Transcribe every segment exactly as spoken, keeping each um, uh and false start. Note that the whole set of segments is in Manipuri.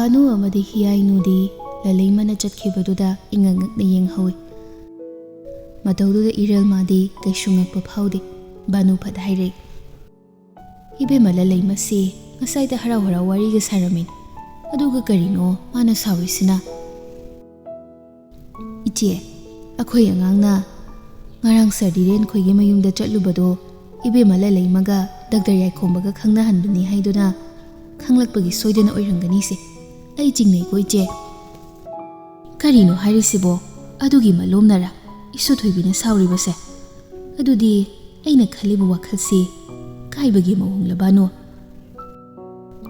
ꯚꯥꯅꯨ ꯑꯃꯗꯤ ꯍꯤꯌꯥꯏꯅꯨꯗꯤ ꯂꯂꯩꯃꯅ ꯆꯠꯈꯤꯕꯗꯨꯗ ꯏꯉꯛ ꯉꯛꯅ ꯌꯦꯡꯍꯧꯏ꯫ ꯃꯇꯧꯗꯨꯗ ꯏꯔꯦꯜꯃꯥꯗꯤ ꯀꯩꯁꯨ ꯉꯛꯄ ꯐꯥꯎꯗꯦ꯫ ꯚꯥꯅꯨ ꯐꯠ ꯍꯥꯏꯔꯛꯏ, "ꯏꯕꯦꯝꯃ ꯂꯂꯩꯃꯁꯤ ꯉꯁꯥꯏꯗ ꯍꯔꯥꯎ ꯍꯔꯥꯎ ꯋꯥꯔꯤꯒ ꯁꯥꯔꯝꯃꯤꯅꯤ, ꯑꯗꯨꯒ ꯀꯔꯤꯅꯣ ꯃꯥꯅ ꯁꯥꯎꯔꯤꯁꯤꯅ?" "ꯏꯆꯦ, ꯑꯩꯈꯣꯏ ꯑꯉꯥꯡꯅ ꯉꯔꯥꯡ ꯁꯥꯔ ꯙꯤꯔꯦꯟ ꯈꯣꯏꯒꯤ ꯃꯌꯨꯝꯗ ꯆꯠꯂꯨꯕꯗꯣ ꯏꯕꯦꯝꯃ ꯂꯂꯩꯃꯒ ꯗꯥꯛꯇꯔ ꯌꯥꯏꯈꯣꯝꯕꯒ ꯈꯪꯅꯍꯟꯕꯅꯤ ꯍꯥꯏꯗꯨꯅ ꯈꯪꯂꯛꯄꯒꯤ ꯁꯣꯏꯗꯅ ꯑꯣꯏꯔꯝꯒꯅꯤꯁꯦ꯫ ꯑꯩ ꯆꯤꯡꯅꯩꯀꯣ ꯏꯆꯦ꯫" "ꯀꯔꯤꯅꯣ ꯍꯥꯏꯔꯤꯁꯤꯕꯣ? ꯑꯗꯨꯒꯤ ꯃꯂꯣꯝꯅꯔ ꯏꯁꯨ ꯊꯣꯏꯕꯤꯅ ꯁꯥꯎꯔꯤꯕꯁꯦ? ꯑꯗꯨꯗꯤ ꯑꯩꯅ ꯈꯜꯂꯤꯕ ꯋꯥꯈꯜꯁꯤ ꯀꯥꯏꯕꯒꯤ ꯃꯑꯣꯡꯂ ꯚꯥꯅꯨ?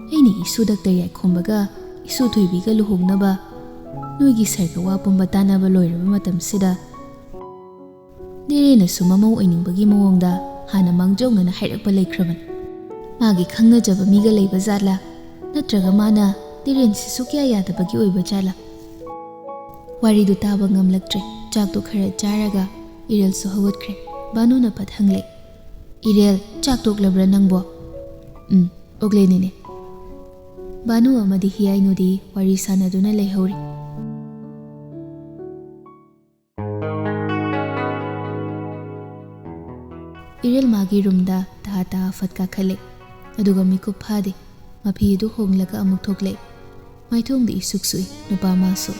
ꯑꯩꯅ ꯏꯁꯨ ꯗꯥꯛꯇꯔ ꯌꯥꯏꯈꯣꯝꯕꯒ ꯏꯁꯨ ꯊꯣꯏꯕꯤꯒ ꯂꯨꯍꯣꯡꯅꯕ ꯅꯣꯏꯒꯤ ꯁꯥꯔꯒ ꯋꯥ ꯄꯨꯝꯕ ꯇꯥꯟꯅꯕ ꯂꯣꯏꯔꯕ ꯃꯇꯝꯁꯤꯗ ꯙꯤꯔꯦꯟꯅꯁꯨ ꯃꯃꯧ ꯑꯣꯏꯅꯤꯡꯕꯒꯤ ꯃꯑꯣꯡꯗ ꯍꯥꯟꯅ ꯃꯥꯡꯖꯧꯅꯅ ꯍꯥꯏꯔꯛꯄ ꯂꯩꯈ꯭ꯔꯕꯅꯤ꯫ ꯃꯥꯒꯤ ꯈꯪꯅꯖꯕ ꯃꯤꯒ ꯂꯩꯕ ꯖꯥꯠꯂꯥ? ꯅꯠꯇ꯭ꯔꯒ ꯃꯥꯅ ꯙꯤꯔꯦꯟꯁꯤ ꯁꯨꯛꯌꯥ ꯌꯥꯗꯕꯒꯤ ꯑꯣꯏꯕ ꯖꯥꯠꯂꯥ?" ꯋꯥꯔꯤꯗꯨ ꯇꯥꯕ ꯉꯝꯂꯛꯇ꯭ꯔꯦ꯫ ꯆꯥꯛꯇꯨ ꯈꯔ ꯆꯥꯔꯒ ꯏꯔꯦꯜꯁꯨ ꯍꯧꯒꯠꯈ꯭ꯔꯦ꯫ ꯚꯥꯅꯨꯅ ꯐꯠ ꯍꯪꯂꯦ, "ꯏꯔꯦꯜ, ꯆꯥꯛ ꯇꯣꯛꯂꯕ꯭ꯔꯥ ꯅꯪꯕꯣ?" "ꯎꯝ, ꯑꯣꯛꯂꯦꯅꯤꯅꯦ꯫" ꯚꯥꯅꯨ ꯑꯃꯗꯤ ꯍꯤꯌꯥꯏꯅꯨꯗꯤ ꯋꯥꯔꯤ ꯁꯥꯟꯅꯗꯨꯅ ꯂꯩꯍꯧꯔꯤ꯫ ꯏꯔꯦꯜ ꯃꯥꯒꯤ ꯔꯨꯝꯗ ꯇꯥ ꯇꯥ ꯐꯠ ꯀꯥꯈꯠꯂꯦ, ꯑꯗꯨꯒ ꯃꯤꯀꯨꯞ ꯐꯥꯗꯦ꯫ ꯃꯐꯤ ꯑꯗꯨ ꯍꯣꯡꯂꯒ ꯑꯃꯨꯛ ꯊꯣꯛꯂꯦ꯫ ꯃꯥꯏꯊꯣꯡꯗ ꯏꯁꯨꯛ ꯁꯨꯏ ꯅꯨꯄꯥ ꯃꯥꯁꯨ꯫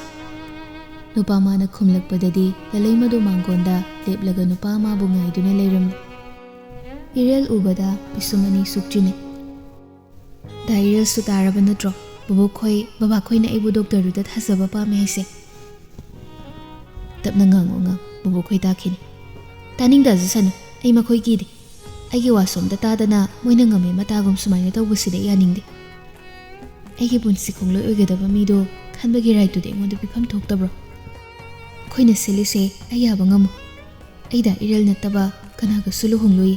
ꯅꯨꯄꯥ ꯃꯥꯅ ꯈꯨꯝꯂꯛꯄꯗꯗꯤ ꯂꯂꯩꯃꯗꯨ ꯃꯥꯡꯒꯣꯟꯗ ꯂꯦꯞꯂꯒ ꯅꯨꯄꯥ ꯃꯥꯕꯨ ꯉꯥꯏꯗꯨꯅ ꯂꯩꯔꯝꯂꯦ꯫ ꯏꯔꯦꯜ ꯎꯕꯗ ꯄꯤꯁꯨꯝ ꯑꯅꯤ ꯁꯨꯛ ꯆꯤꯅꯩ꯫ "ꯗꯥ ꯏꯔꯦꯜꯁꯨ ꯇꯥꯔꯕ ꯅꯠꯇ꯭ꯔꯣ? ꯕꯣꯕꯣꯛꯈꯣꯏ, ꯕꯕꯥꯈꯣꯏꯅ ꯑꯩꯕꯨ ꯗꯣꯛꯇꯔꯗꯨꯗ ꯊꯥꯖꯕ ꯄꯥꯝꯃꯦ ꯍꯥꯏꯁꯦ?" "ꯇꯞꯅ ꯉꯥꯡꯉꯣ ꯑꯉꯥꯡ, ꯕꯣꯕꯣꯛꯈꯣꯏ ꯇꯥꯈꯤꯅꯤ꯫" "ꯇꯥꯅꯤꯡꯗꯖꯁꯅꯨ, ꯑꯩ ꯃꯈꯣꯏ ꯀꯤꯗꯦ꯫ ꯑꯩꯒꯤ ꯋꯥꯁꯣꯝꯗ ꯇꯥꯗꯅ ꯃꯣꯏꯅ ꯉꯝꯃꯦ ꯃꯇꯥꯒꯨꯝ ꯁꯨꯃꯥꯏꯅ ꯇꯧꯕꯁꯤꯗꯤ ꯑꯩ ꯌꯥꯅꯤꯡꯗꯦ꯫ ꯑꯩꯒꯤ ꯄꯨꯟꯁꯤ ꯈꯣꯡꯂꯣꯏ ꯑꯣꯏꯒꯗꯕ ꯃꯤꯗꯣ ꯈꯟꯕꯒꯤ ꯔꯥꯏꯠꯇꯨꯗꯤ ꯑꯩꯉꯣꯟꯗ ꯄꯤꯐꯝ ꯊꯣꯛꯇꯕ꯭ꯔꯣ? ꯑꯩꯈꯣꯏꯅ ꯁꯤꯜꯂꯤꯁꯦ ꯑꯩ ꯌꯥꯕ ꯉꯝꯃꯣꯏ꯫ ꯑꯩ ꯗꯥ ꯏꯔꯦꯜ ꯅꯠꯇꯕ ꯀꯅꯥꯒꯁꯨ ꯂꯨꯍꯣꯡꯂꯣꯏ꯫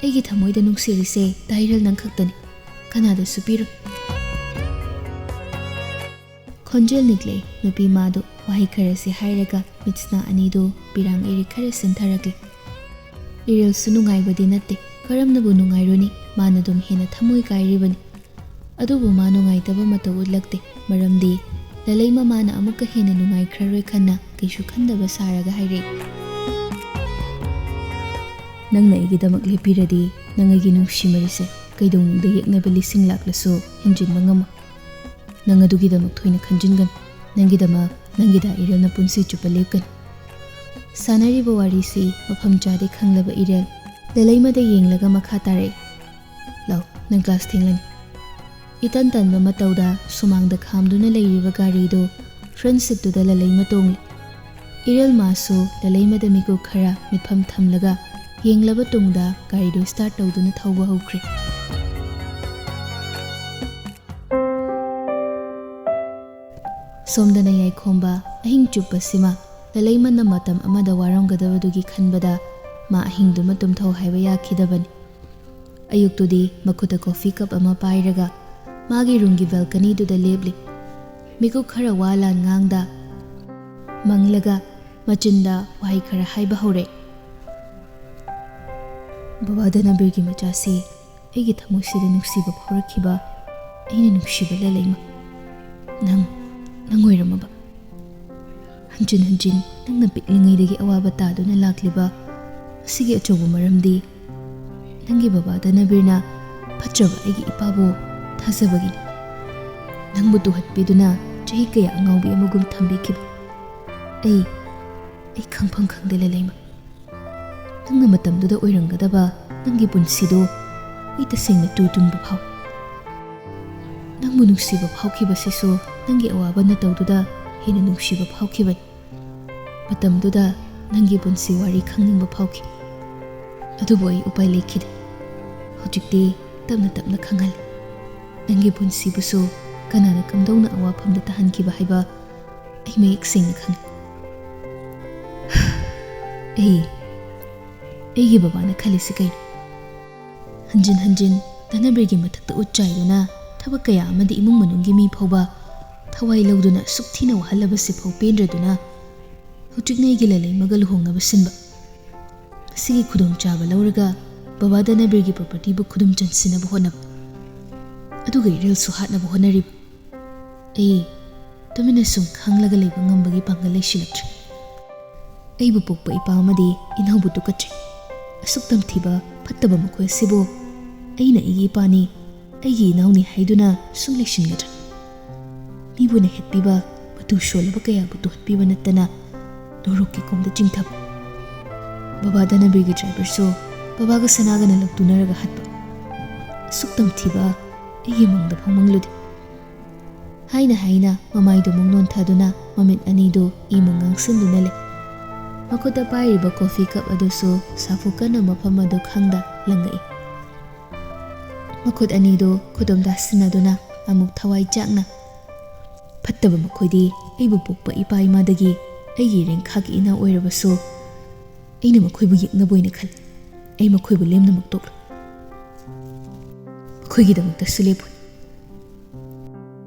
ꯑꯩꯒꯤ ꯊꯃꯣꯏꯗ ꯅꯨꯡꯁꯤꯔꯤꯁꯦ ꯗꯥ ꯏꯔꯦꯜ ꯅꯪ ꯈꯛꯇꯅꯤ꯫ ꯀꯅꯥꯗꯁꯨ ꯄꯤꯔꯣꯏ꯫" ꯈꯣꯟꯖꯦꯜ ꯅꯤꯛꯂꯦ ꯅꯨꯄꯤ ꯃꯥꯗꯨ꯫ ꯋꯥꯍꯩ ꯈꯔꯁꯤ ꯍꯥꯏꯔꯒ ꯃꯤꯠꯁꯅꯥ ꯑꯅꯤꯗꯨ ꯄꯤꯔꯥꯡ ꯏꯔꯤꯛ ꯈꯔ ꯁꯤꯟꯊꯔꯛꯂꯤ꯫ ꯏꯔꯦꯜꯁꯨ ꯅꯨꯡꯉꯥꯏꯕꯗꯤ ꯅꯠꯇꯦ꯫ ꯀꯔꯝꯅꯕꯨ ꯅꯨꯡꯉꯥꯏꯔꯨꯅꯤ? ꯃꯥꯅ ꯑꯗꯨꯝ ꯍꯦꯟꯅ ꯊꯃꯣꯏ ꯀꯥꯏꯔꯤꯕꯅꯤ꯫ ꯑꯗꯨꯕꯨ ꯃꯥ ꯅꯨꯡꯉꯥꯏꯇꯕ ꯃꯇꯧ ꯎꯠꯂꯛꯇꯦ꯫ ꯃꯔꯝꯗꯤ ꯂꯂꯩ ꯃꯃꯥꯅ ꯑꯃꯨꯛꯀ ꯍꯦꯟꯅ ꯅꯨꯡꯉꯥꯏꯈ꯭ꯔꯔꯣꯏ ꯈꯟꯅ ꯀꯩꯁꯨ ꯈꯟꯗꯕ ꯁꯥꯔꯒ ꯍꯥꯏꯔꯛꯏ꯫ "ꯅꯪꯅ ꯑꯩꯒꯤꯗꯃꯛ ꯂꯦꯞꯄꯤꯔꯗꯤ ꯅꯪ ꯑꯩꯒꯤ ꯅꯨꯡꯁꯤ ꯃꯔꯤꯁꯦ ꯀꯩꯗꯧꯅꯨꯡꯗ ꯌꯦꯛꯅꯕ ꯂꯤꯁꯤꯡ ꯂꯥꯛꯂꯁꯨ ꯍꯦꯟꯖꯤꯟꯕ ꯉꯝꯃꯣꯏ꯫ ꯅꯪ ꯑꯗꯨꯒꯤꯗꯃꯛ ꯊꯣꯏꯅ ꯈꯟꯖꯤꯟꯒꯅꯨ꯫ ꯅꯪꯒꯤꯗꯃꯛ ꯅꯪꯒꯤꯗ ꯏꯔꯦꯜꯅ ꯄꯨꯟꯁꯤ ꯆꯨꯞꯄ ꯂꯦꯞꯀꯅꯤ꯫" ꯁꯥꯟꯅꯔꯤꯕ ꯋꯥꯔꯤꯁꯤ ꯃꯐꯝ ꯆꯥꯗꯦ ꯈꯪꯂꯕ ꯏꯔꯦꯜ ꯂꯂꯩꯃꯗ ꯌꯦꯡꯂꯒ ꯃꯈꯥ ꯇꯥꯔꯛꯏ꯫ "ꯂꯥꯎ, ꯅꯪ ꯀ꯭ꯂꯥꯁ ꯊꯦꯡꯂꯅꯤ꯫" ꯏꯇꯟ ꯇꯟꯕ ꯃꯇꯧꯗ ꯁꯨꯃꯥꯡꯗ ꯈꯥꯝꯗꯨꯅ ꯂꯩꯔꯤꯕ ꯒꯥꯔꯤꯗꯨ ꯐ꯭ꯔꯟꯠ ꯁꯤꯠꯇꯨꯗ ꯂꯂꯩꯃ ꯇꯣꯡꯂꯤ꯫ ꯏꯔꯦꯜ ꯃꯥꯁꯨ ꯂꯂꯩꯃꯗ ꯃꯤꯀꯨꯞ ꯈꯔ ꯃꯤꯠꯐꯝ ꯊꯝꯂꯒ ꯌꯦꯡꯂꯕ ꯇꯨꯡꯗ ꯒꯥꯔꯤꯗꯨ ꯁ꯭ꯇꯥꯔꯠ ꯇꯧꯗꯨꯅ ꯊꯧꯕ ꯍꯧꯈ꯭ꯔꯦ꯫ ꯁꯣꯝꯗꯅ ꯌꯥꯏꯈꯣꯝꯕ ꯑꯍꯤꯡ ꯆꯨꯞꯄꯁꯤꯃ ꯂꯂꯩꯃꯅ ꯃꯇꯝ ꯑꯃꯗ ꯋꯥꯔꯝꯒꯗꯕꯗꯨꯒꯤ ꯈꯟꯕꯗ ꯃꯥ ꯑꯍꯤꯡꯗꯨꯃ ꯇꯨꯝꯊꯧ ꯍꯥꯏꯕ ꯌꯥꯈꯤꯗꯕꯅꯤ꯫ ꯑꯌꯨꯛꯇꯨꯗꯤ ꯃꯈꯨꯠꯇ ꯀꯣꯐꯤ ꯀꯞ ꯑꯃ ꯄꯥꯏꯔꯒ ꯃꯥꯒꯤ ꯔꯨꯝꯒꯤ ꯕꯦꯜꯀꯅꯤꯗꯨꯗ ꯂꯦꯞꯂꯤ꯫ ꯃꯤꯀꯨꯞ ꯈꯔ ꯋꯥ ꯂꯥꯟ ꯉꯥꯡꯗ ꯃꯪꯂꯒ ꯃꯆꯤꯟꯗ ꯋꯥꯍꯩ ꯈꯔ ꯍꯥꯏꯕ ꯍꯧꯔꯦ꯫ "ꯕꯕꯥ ꯙꯅꯕꯤꯔꯒꯤ ꯃꯆꯥꯁꯤ ꯑꯩꯒꯤ ꯊꯃꯣꯏꯁꯤꯗ ꯅꯨꯡꯁꯤꯕ ꯐꯥꯎꯔꯛꯈꯤꯕ ꯑꯩꯅ ꯅꯨꯡꯁꯤꯕ ꯂꯂꯩꯃ, ꯅꯪ, ꯅꯪ ꯑꯣꯏꯔꯝꯃꯕ꯫ ꯍꯟꯖꯤꯟ ꯍꯟꯖꯤꯟ ꯅꯪꯅ ꯄꯤꯛꯂꯤꯉꯩꯗꯒꯤ ꯑꯋꯥꯕ ꯇꯥꯗꯨꯅ ꯂꯥꯛꯂꯤꯕ ꯑꯁꯤꯒꯤ ꯑꯆꯧꯕ ꯃꯔꯝꯗꯤ ꯅꯪꯒꯤ ꯕꯕꯥ ꯙꯅꯕꯤꯔꯅ ꯐꯠꯇ꯭ꯔꯕ ꯑꯩꯒꯤ ꯏꯄꯥꯕꯨ ꯊꯥꯖꯕꯒꯤꯅꯤ꯫ ꯅꯪꯕꯨ ꯇꯨꯍꯠꯄꯤꯗꯨꯅ ꯆꯍꯤ ꯀꯌꯥ ꯑꯉꯥꯎꯕꯤ ꯑꯃꯒꯨꯝ ꯊꯝꯕꯤꯈꯤꯕ꯫ ꯑꯩ, ꯑꯩ ꯈꯪꯐꯝ ꯈꯪꯗꯦ ꯂꯂꯩꯃ꯫ ꯅꯪꯅ ꯃꯇꯝꯗꯨꯗ ꯑꯣꯏꯔꯝꯒꯗꯕ ꯅꯪꯒꯤ ꯄꯨꯟꯁꯤꯗꯨ ꯑꯩ ꯇꯁꯦꯡꯅ ꯇꯨ ꯇꯨꯡꯕ ꯐꯥꯎꯏ꯫ ꯅꯪꯕꯨ ꯅꯨꯡꯁꯤꯕ ꯐꯥꯎꯈꯤꯕꯁꯤꯁꯨ ꯅꯪꯒꯤ ꯑꯋꯥꯕ ꯅꯇꯧꯗꯨꯗ ꯍꯦꯟꯅ ꯅꯨꯡꯁꯤꯕ ꯐꯥꯎꯈꯤꯕꯅꯤ꯫ ꯃꯇꯝꯗꯨꯗ ꯅꯪꯒꯤ ꯄꯨꯟꯁꯤ ꯋꯥꯔꯤ ꯈꯪꯅꯤꯡꯕ ꯐꯥꯎꯈꯤ꯫ ꯑꯗꯨꯕꯨ ꯑꯩ ꯎꯄꯥꯏ ꯂꯩꯈꯤꯗꯦ꯫ ꯍꯧꯖꯤꯛꯇꯤ ꯇꯞꯅ ꯇꯞꯅ ꯈꯪꯍꯜꯂꯤ꯫ ꯅꯪꯒꯤ ꯄꯨꯟꯁꯤꯕꯨꯁꯨ ꯀꯅꯥꯅ ꯀꯝꯗꯧꯅ ꯑꯋꯥꯐꯝꯗ ꯇꯥꯍꯟꯈꯤꯕ ꯍꯥꯏꯕ ꯑꯩ ꯃꯌꯦꯛ ꯁꯦꯡꯅ ꯈꯪꯏ꯫" ꯑꯩ, ꯑꯩꯒꯤ ꯕꯕꯥꯅ ꯈꯜꯂꯤꯁꯤ ꯀꯩꯅꯣ? ꯍꯟꯖꯤꯟ ꯍꯟꯖꯤꯟ ꯙꯅꯕꯤꯔꯒꯤ ꯃꯊꯛꯇ ꯎꯠ ꯆꯥꯏꯗꯨꯅ ꯊꯕꯛ ꯀꯌꯥ ꯑꯃꯗꯤ ꯏꯃꯨꯡ ꯃꯅꯨꯡꯒꯤ ꯃꯤ ꯐꯥꯎꯕ ꯊꯋꯥꯏ ꯂꯧꯗꯨꯅ ꯑꯁꯨꯛ ꯊꯤꯅ ꯋꯥꯍꯜꯂꯕꯁꯤꯐꯥꯎ ꯄꯦꯟꯗ꯭ꯔꯗꯨꯅ ꯍꯧꯖꯤꯛꯅ ꯑꯩꯒꯤ ꯂꯂꯩꯃꯒ ꯂꯨꯍꯣꯡꯅꯕ ꯁꯤꯟꯕ꯫ ꯃꯁꯤꯒꯤ ꯈꯨꯗꯣꯡꯆꯥꯕ ꯂꯧꯔꯒ ꯕꯕꯥ ꯙꯅꯕꯤꯔꯒꯤ ꯄ꯭ꯔꯣꯄꯔꯇꯤꯕꯨ ꯈꯨꯗꯨꯝ ꯆꯟꯁꯤꯟꯅꯕ ꯍꯣꯠꯅꯕ꯫ ꯑꯗꯨꯒ ꯏꯔꯦꯜꯁꯨ ꯍꯥꯠꯅꯕ ꯍꯣꯠꯅꯔꯤꯕ꯫ ꯑꯩ ꯇꯨꯃꯤꯟꯅ ꯁꯨꯝ ꯈꯥꯡꯂꯒ ꯂꯩꯕ ꯉꯝꯕꯒꯤ ꯄꯥꯡꯒꯜ ꯂꯩꯁꯤꯜꯂꯛꯇ꯭ꯔꯦ꯫ ꯑꯩꯕꯨ ꯄꯣꯛꯄ ꯏꯄꯥ ꯑꯃꯗꯤ ꯏꯅꯥꯎꯕꯨ ꯇꯨꯀꯠꯆꯩ꯫ ꯑꯁꯨꯛ ꯇꯝꯊꯤꯕ, ꯐꯠꯇꯕ ꯃꯈꯣꯏ ꯑꯁꯤꯕꯨ ꯑꯩꯅ ꯑꯩꯒꯤ ꯏꯄꯥꯅꯤ, ꯑꯩꯒꯤ ꯏꯅꯥꯎꯅꯤ ꯍꯥꯏꯗꯨꯅ ꯁꯨꯝ ꯂꯩꯁꯤꯟꯒꯗ꯭ꯔꯥ? ꯃꯤꯕꯨ ꯅꯩꯍꯠꯄꯤꯕ, ꯃꯇꯨ ꯁꯣꯜꯂꯕ ꯀꯌꯥꯕꯨ ꯇꯨꯍꯠꯄꯤꯕ ꯅꯠꯇꯅ ꯅꯣꯔꯣꯛꯀꯤ ꯀꯣꯝꯗ ꯆꯤꯡꯊꯕ꯫ ꯕꯕꯥ ꯙꯅꯕꯤꯔꯒꯤ ꯗ꯭ꯔꯥꯏꯚꯔꯁꯨ ꯕꯕꯥꯒ ꯁꯅꯥꯒꯅ ꯂꯧꯇꯨꯅꯔꯒ ꯍꯥꯠꯄ꯫ ꯑꯁꯨꯛ ꯇꯝꯊꯤꯕ ꯑꯩꯒꯤ ꯃꯪꯗ ꯐꯥꯎ ꯃꯪꯂꯨꯗꯦ꯫ ꯍꯥꯏꯅ ꯍꯥꯏꯅ ꯃꯃꯥꯏꯗꯨ ꯑꯃꯨꯛ ꯅꯣꯟꯊꯗꯨꯅ ꯃꯃꯤꯠ ꯑꯅꯤꯗꯨ ꯏꯃꯨꯡ ꯉꯥꯡꯁꯤꯟꯗꯨꯅ ꯂꯩ꯫ ꯃꯈꯨꯠꯇ ꯄꯥꯏꯔꯤꯕ ꯀꯣꯐꯤ ꯀꯞ ꯑꯗꯨꯁꯨ ꯁꯥꯐꯨ ꯀꯟꯅ ꯃꯐꯝ ꯑꯗꯨ ꯈꯪꯗ ꯂꯪꯉꯛꯏ꯫ ꯃꯈꯨꯠ ꯑꯅꯤꯗꯨ ꯈꯨꯗꯨꯝ ꯇꯥꯁꯤꯟꯅꯗꯨꯅ ꯑꯃꯨꯛ ꯊꯋꯥꯏ ꯆꯥꯛꯅ, "ꯐꯠꯇꯕ ꯃꯈꯣꯏꯗꯤ ꯑꯩꯕꯨ ꯄꯣꯛꯄ ꯏꯄꯥ ꯏꯃꯥꯗꯒꯤ ꯑꯩꯒꯤ ꯏꯔꯦꯡꯈꯥꯒꯤ ꯏꯅꯥꯎ ꯑꯣꯏꯔꯕꯁꯨ ꯑꯩꯅ ꯃꯈꯣꯏꯕꯨ ꯌꯦꯛꯅꯕ ꯑꯣꯏꯅ ꯈꯜꯂꯤ꯫ ꯑꯩ ꯃꯈꯣꯏꯕꯨ ꯂꯦꯝꯅꯃꯛ ꯇꯣꯛꯂꯣꯏ꯫ ꯃꯈꯣꯏꯒꯤꯗꯃꯛꯇꯁꯨ ꯂꯦꯞꯄꯣꯏ꯫"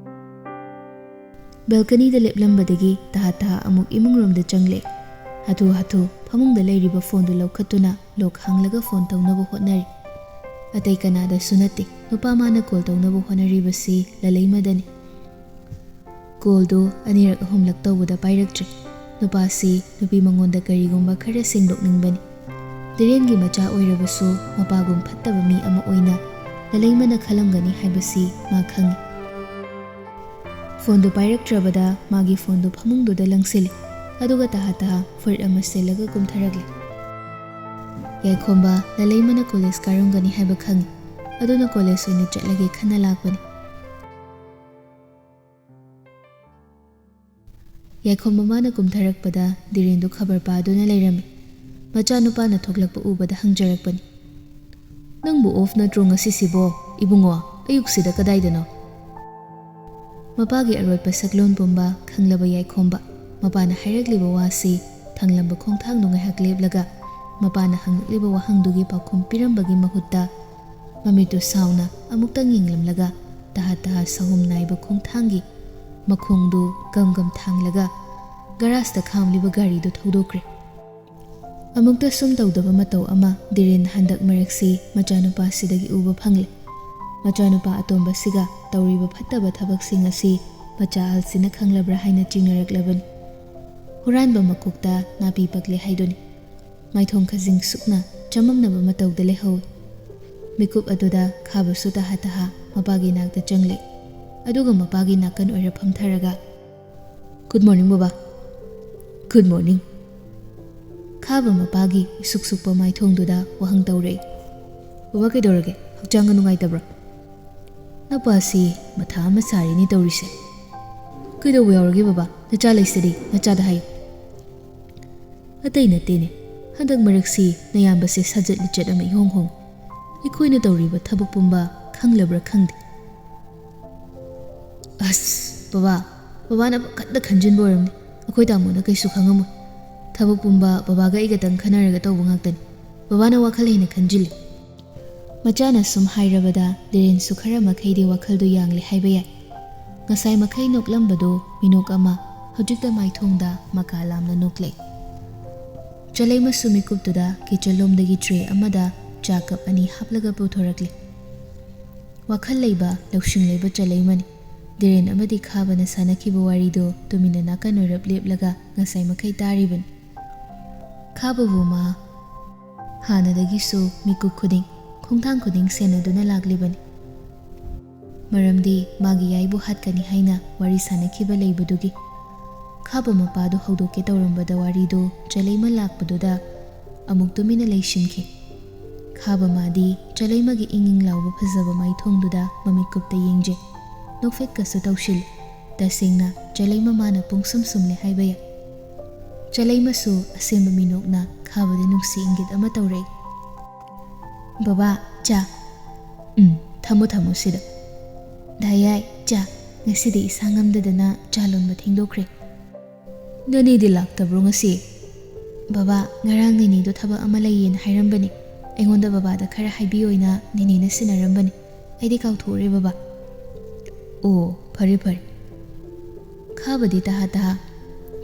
ꯕꯦꯜꯀꯅꯤꯗ ꯂꯦꯞꯂꯝꯕꯗꯒꯤ ꯇꯍꯥ ꯇꯍꯥ ꯑꯃꯨꯛ ꯏꯃꯨꯡꯔꯣꯝꯗ ꯆꯪꯂꯦ꯫ ꯍꯥꯊꯨ ꯍꯥꯊꯨ ꯐꯃꯨꯡꯗ ꯂꯩꯔꯤꯕ ꯐꯣꯟꯗꯨ ꯂꯧꯈꯠꯇꯨꯅ ꯂꯣꯛ ꯍꯥꯡꯂꯒ ꯐꯣꯟ ꯇꯧꯅꯕ ꯍꯣꯠꯅꯔꯤ꯫ ꯑꯇꯩ ꯀꯅꯥꯗꯁꯨ ꯅꯠꯇꯦ, ꯅꯨꯄꯥ ꯃꯥꯅ ꯀꯣꯜ ꯇꯧꯅꯕ ꯍꯣꯠꯅꯔꯤꯕꯁꯤ ꯂꯂꯩꯃꯗꯅꯤ꯫ ꯀꯣꯜꯗꯨ ꯑꯅꯤꯔꯛ ꯑꯍꯨꯝꯂꯛ ꯇꯧꯕꯗ ꯄꯥꯏꯔꯛꯇ꯭ꯔꯦ꯫ ꯅꯨꯄꯥꯁꯤ ꯅꯨꯄꯤ ꯃꯉꯣꯟꯗ ꯀꯔꯤꯒꯨꯝꯕ ꯈꯔ ꯁꯦꯡꯗꯣꯛꯅꯤꯡꯕꯅꯤ꯫ ꯙꯤꯔꯦꯟꯒꯤ ꯃꯆꯥ ꯑꯣꯏꯔꯕꯁꯨ ꯃꯄꯥꯒꯨꯝ ꯐꯠꯇꯕ ꯃꯤ ꯑꯃ ꯑꯣꯏꯅ ꯂꯂꯩꯃꯅ ꯈꯜꯂꯝꯒꯅꯤ ꯍꯥꯏꯕꯁꯤ ꯃꯥ ꯈꯪꯏ꯫ ꯐꯣꯟꯗꯨ ꯄꯥꯏꯔꯛꯇ꯭ꯔꯕꯗ ꯃꯥꯒꯤ ꯐꯣꯟꯗꯨ ꯐꯃꯨꯡꯗꯨꯗ ꯂꯪꯁꯤꯜꯂꯤ꯫ ꯑꯗꯨꯒ ꯇꯍꯥ ꯇꯍꯥ ꯐꯨꯔꯤꯠ ꯑꯃ ꯁꯦꯠꯂꯒ ꯀꯨꯝꯊꯔꯛꯂꯤ꯫ ꯌꯥꯏꯈꯣꯝꯕ ꯂꯂꯩꯃꯅ ꯀꯣꯂꯦꯖ ꯀꯥꯔꯝꯒꯅꯤ ꯍꯥꯏꯕ ꯈꯪꯏ꯫ ꯑꯗꯨꯅ ꯀꯣꯂꯦꯖ ꯑꯣꯏꯅ ꯆꯠꯂꯒꯦ ꯈꯟꯅ ꯂꯥꯛꯄꯅꯤ꯫ ꯌꯥꯏꯈꯣꯝꯕ ꯃꯥꯅ ꯀꯨꯝꯊꯔꯛꯄꯗ ꯙꯤꯔꯦꯟꯗꯨ ꯈꯕꯔ ꯄꯥꯗꯨꯅ ꯂꯩꯔꯝꯃꯤ꯫ ꯃꯆꯥꯅꯨꯄꯥꯅ ꯊꯣꯛꯂꯛꯄ ꯎꯕꯗ ꯍꯪꯖꯔꯛꯄꯅꯤ, "ꯅꯪꯕꯨ ꯑꯣꯐ ꯅꯠꯇ꯭ꯔꯣ ꯉꯁꯤꯁꯤꯕꯣ? ꯏꯕꯨꯡꯉꯣ, ꯑꯌꯨꯛꯁꯤꯗ ꯀꯗꯥꯏꯗꯅꯣ?" ꯃꯄꯥꯒꯤ ꯑꯔꯣꯠꯄ ꯁꯛꯂꯣꯟ ꯄꯨꯝꯕ ꯈꯪꯂꯕ ꯌꯥꯏꯈꯣꯝꯕ, ꯃꯄꯥꯅ ꯍꯥꯏꯔꯛꯂꯤꯕ ꯋꯥꯁꯤ ꯊꯪꯂꯝꯕ ꯈꯣꯡꯊꯥꯡꯗꯨ ꯉꯥꯏꯍꯥꯛ ꯂꯦꯞꯂꯒ, ꯃꯄꯥꯅ ꯍꯪꯂꯛꯂꯤꯕ ꯋꯥꯍꯪꯗꯨꯒꯤ ꯄꯥꯎꯈꯨꯝ ꯄꯤꯔꯝꯕꯒꯤ ꯃꯍꯨꯠꯇ, ꯃꯃꯤꯠꯇꯨ ꯁꯥꯎꯅ ꯑꯃꯨꯛꯇꯪ ꯌꯦꯡꯂꯝꯂꯒ, ꯇꯍꯥ ꯇꯍꯥ ꯁꯍꯨꯝ ꯅꯥꯏꯕ ꯈꯣꯡꯊꯥꯡꯒꯤ ꯃꯈꯣꯡꯗꯨ ꯒꯝ ꯒꯝ ꯊꯥꯡꯂꯒ ꯒꯔꯥꯖꯇ ꯈꯥꯝꯂꯤꯕ ꯒꯥꯔꯤꯗꯨ ꯊꯧꯗꯣꯛꯈ꯭ꯔꯦ꯫ ꯑꯃꯨꯛꯇ ꯁꯨꯝ ꯇꯧꯗꯕ ꯃꯇꯧ ꯑꯃ ꯙꯤꯔꯦꯟ ꯍꯟꯗꯛ ꯃꯔꯛꯁꯤ ꯃꯆꯥꯅꯨꯄꯥꯁꯤꯗꯒꯤ ꯎꯕ ꯐꯪꯂꯦ꯫ ꯃꯆꯥꯅꯨꯄꯥ ꯑꯇꯣꯝꯕꯁꯤꯒ ꯇꯧꯔꯤꯕ ꯐꯠꯇꯕ ꯊꯕꯛꯁꯤꯡ ꯑꯁꯤ ꯃꯆꯥ ꯑꯍꯜꯁꯤꯅ ꯈꯪꯂꯕ꯭ꯔꯥ ꯍꯥꯏꯅ ꯆꯤꯡꯅꯔꯛꯂꯕꯅꯤ꯫ ꯍꯨꯔꯥꯟꯕ ꯃꯀꯣꯛꯇ ꯅꯥꯄꯤ ꯄꯛꯂꯦ ꯍꯥꯏꯗꯨꯅꯤ꯫ ꯃꯥꯏꯊꯣꯡ ꯈꯖꯤꯡ ꯁꯨꯛꯅ ꯆꯃꯝꯅꯕ ꯃꯇꯧꯗ ꯂꯩꯍꯧꯏ꯫ ꯃꯤꯀꯨꯞ ꯑꯗꯨꯗ ꯈꯥꯕꯁꯨ ꯇꯍꯥ ꯇꯍꯥ ꯃꯄꯥꯒꯤ ꯅꯥꯛꯇ ꯆꯪꯂꯦ꯫ ꯑꯗꯨꯒ ꯃꯄꯥꯒꯤ ꯅꯥꯀꯟ ꯑꯣꯏꯔ ꯐꯝꯊꯔꯒ, "Good morning, ꯕꯕꯥ꯫ Good morning." ꯈꯥꯕ ꯃꯄꯥꯒꯤ ꯏꯁꯨꯛ ꯁꯨꯛꯄ ꯃꯥꯏꯊꯣꯡꯗꯨꯗ ꯋꯥꯍꯪ ꯇꯧꯔꯛꯏ꯫ "ꯕꯕꯥ, ꯀꯩꯗꯧꯔꯒꯦ? ꯍꯛꯆꯥꯡꯒ ꯅꯨꯡꯉꯥꯏꯇꯕ꯭ꯔꯣ?" "ꯅꯄꯥꯁꯤ ꯃꯊꯥ ꯑꯃ ꯁꯥꯔꯤꯅꯦ ꯇꯧꯔꯤꯁꯦ꯫ ꯀꯩꯗꯧꯕ ꯌꯥꯎꯔꯒꯦ ꯕꯕꯥ? ꯅꯆꯥ ꯂꯩꯁꯤꯗꯤ, ꯅꯆꯥꯗ ꯍꯥꯏꯌꯨ꯫" "ꯑꯇꯩ ꯅꯠꯇꯦꯅꯦ, ꯍꯟꯗꯛ ꯃꯔꯛꯁꯤ ꯅꯌꯥꯝꯕꯁꯦ ꯁꯥꯖꯠ ꯂꯤꯆꯠ ꯑꯃ ꯏꯍꯣꯡ ꯍꯣꯡ꯫ ꯑꯩꯈꯣꯏꯅ ꯇꯧꯔꯤꯕ ꯊꯕꯛ ꯄꯨꯝꯕ ꯈꯪꯂꯕ꯭ꯔꯥ ꯈꯪꯗꯦ꯫" "ꯑꯁ, ꯕꯕꯥ, ꯕꯕꯥꯅ ꯄꯪꯈꯟꯗ ꯈꯟꯖꯤꯟꯕ ꯑꯣꯏꯔꯝꯅꯤ꯫ ꯑꯩꯈꯣꯏ ꯇꯥꯃꯣꯅ ꯀꯩꯁꯨ ꯈꯪꯉꯝꯃꯣꯏ꯫ ꯊꯕꯛ ꯄꯨꯝꯕ ꯕꯕꯥꯒ ꯑꯩꯒꯇꯪ ꯈꯟꯅꯔꯒ ꯇꯧꯕ ꯉꯥꯛꯇꯅꯤ꯫ ꯕꯕꯥꯅ ꯋꯥꯈꯜ ꯍꯦꯟꯅ ꯈꯟꯖꯤꯜꯂꯤ꯫" ꯃꯆꯥꯅ ꯁꯨꯝ ꯍꯥꯏꯔꯕꯗ ꯗꯤꯔꯦꯟꯁꯨ ꯈꯔ ꯃꯈꯩꯗꯤ ꯋꯥꯈꯜꯗꯨ ꯌꯥꯡꯂꯦ ꯍꯥꯏꯕ ꯌꯥꯏ꯫ ꯉꯁꯥꯏ ꯃꯈꯩ ꯅꯣꯛꯂꯝꯕꯗꯨ ꯃꯤꯅꯣꯛ ꯑꯃ, ꯍꯧꯖꯤꯛꯇ ꯃꯥꯏꯊꯣꯡꯗ ꯃꯀꯥ ꯂꯥꯝꯅ ꯅꯣꯛꯂꯦ꯫ ꯆꯂꯩꯃꯁꯨ ꯃꯤꯀꯨꯞꯇꯨꯗ ꯀꯤꯆꯟꯂꯣꯝꯗꯒꯤ ꯇ꯭ꯔꯦ ꯑꯃꯗ ꯆꯥ ꯀꯞ ꯑꯅꯤ ꯍꯥꯞꯂꯒ ꯄꯨꯊꯣꯔꯛꯂꯦ꯫ ꯋꯥꯈꯜ ꯂꯩꯕ, ꯂꯧꯁꯤꯡ ꯂꯩꯕ ꯆꯂꯩꯃꯅꯤ꯫ ꯗꯤꯔꯦꯟ ꯑꯃꯗꯤ ꯈꯥꯕꯅ ꯁꯥꯟꯅꯈꯤꯕ ꯋꯥꯔꯤꯗꯨ ꯇꯨꯃꯤꯟꯅ ꯅꯥꯀꯟ ꯑꯣꯏꯔꯞ ꯂꯦꯞꯂꯒ ꯉꯁꯥꯏ ꯃꯈꯩ ꯇꯥꯔꯤꯕꯅꯤ꯫ ꯈꯥꯕꯕꯨ ꯃꯥ ꯍꯥꯟꯅꯗꯒꯤꯁꯨ ꯃꯤꯀꯨꯞ ꯈꯨꯗꯤꯡ, ꯈꯣꯡꯊꯥꯡ ꯈꯨꯗꯤꯡ ꯁꯦꯟꯅꯗꯨꯅ ꯂꯥꯛꯂꯤꯕꯅꯤ꯫ ꯃꯔꯝꯗꯤ ꯃꯥꯒꯤ ꯌꯥꯏꯕꯨ ꯍꯥꯠꯀꯅꯤ ꯍꯥꯏꯅ ꯋꯥꯔꯤ ꯁꯥꯟꯅꯈꯤꯕ ꯂꯩꯕꯗꯨꯒꯤ꯫ ꯈꯥꯕ ꯃꯄꯥꯗꯨ ꯍꯧꯗꯣꯛꯀꯦ ꯇꯧꯔꯝꯕꯗ ꯋꯥꯔꯤꯗꯨ ꯆꯂꯩꯃ ꯂꯥꯛꯄꯗꯨꯗ ꯑꯃꯨꯛ ꯇꯨꯃꯤꯟꯅ ꯂꯩꯁꯤꯟꯈꯤ꯫ ꯈꯥꯕ ꯃꯥꯗꯤ ꯆꯂꯩꯃꯒꯤ ꯏꯪ ꯏꯪ ꯂꯥꯎꯕ ꯐꯖꯕ ꯃꯥꯏꯊꯣꯡꯗꯨꯗ ꯃꯃꯤꯠ ꯀꯨꯞꯇ ꯌꯦꯡꯖꯩ꯫ ꯅꯣꯛꯐꯦꯠꯀꯁꯨ ꯇꯧꯁꯤꯜꯂꯤ꯫ ꯇꯁꯦꯡꯅ ꯆꯂꯩꯃ ꯃꯥꯅ ꯄꯨꯡꯁꯨꯝ ꯁꯨꯝꯂꯦ ꯍꯥꯏꯕ ꯌꯥꯏ꯫ ꯆꯂꯩꯃꯁꯨ ꯑꯁꯦꯡꯕ ꯃꯤꯅꯣꯛꯅ ꯈꯥꯕꯗ ꯅꯨꯡꯁꯤ ꯏꯪꯒꯤꯠ ꯑꯃ ꯇꯧꯔꯛꯏ꯫ "ꯕꯕꯥ, ꯆꯥ꯫" "ꯎꯝ, ꯊꯝꯃꯣ, ꯊꯝꯃꯣ ꯁꯤꯗ꯫" "ꯗꯥ ꯌꯥꯏ, ꯆꯥ꯫ ꯉꯁꯤꯗꯤ ꯏꯁꯥ ꯉꯝꯗꯗꯅ ꯆꯥ ꯂꯣꯟꯕ ꯊꯦꯡꯗꯣꯛꯈ꯭ꯔꯦ꯫" "ꯅꯅꯦꯗꯤ ꯂꯥꯛꯇꯕ꯭ꯔꯣ ꯉꯁꯤ?" "ꯕꯕꯥ, ꯉꯔꯥꯡ ꯅꯦꯅꯦꯗꯣ ꯊꯕꯛ ꯑꯃ ꯂꯩꯌꯦꯅ ꯍꯥꯏꯔꯝꯕꯅꯤ꯫ ꯑꯩꯉꯣꯟꯗ ꯕꯕꯥꯗ ꯈꯔ ꯍꯥꯏꯕꯤꯌꯣꯅ ꯅꯦꯅꯦꯅ ꯁꯤꯟꯅꯔꯝꯕꯅꯤ꯫ ꯑꯩꯗꯤ ꯀꯥꯎꯊꯣꯛꯎꯔꯦ ꯕꯕꯥ꯫" "ꯑꯣ, ꯐꯔꯦ, ꯐꯔꯦ꯫" ꯈꯥꯕꯗꯤ ꯇꯍꯥ ꯇꯍꯥ꯫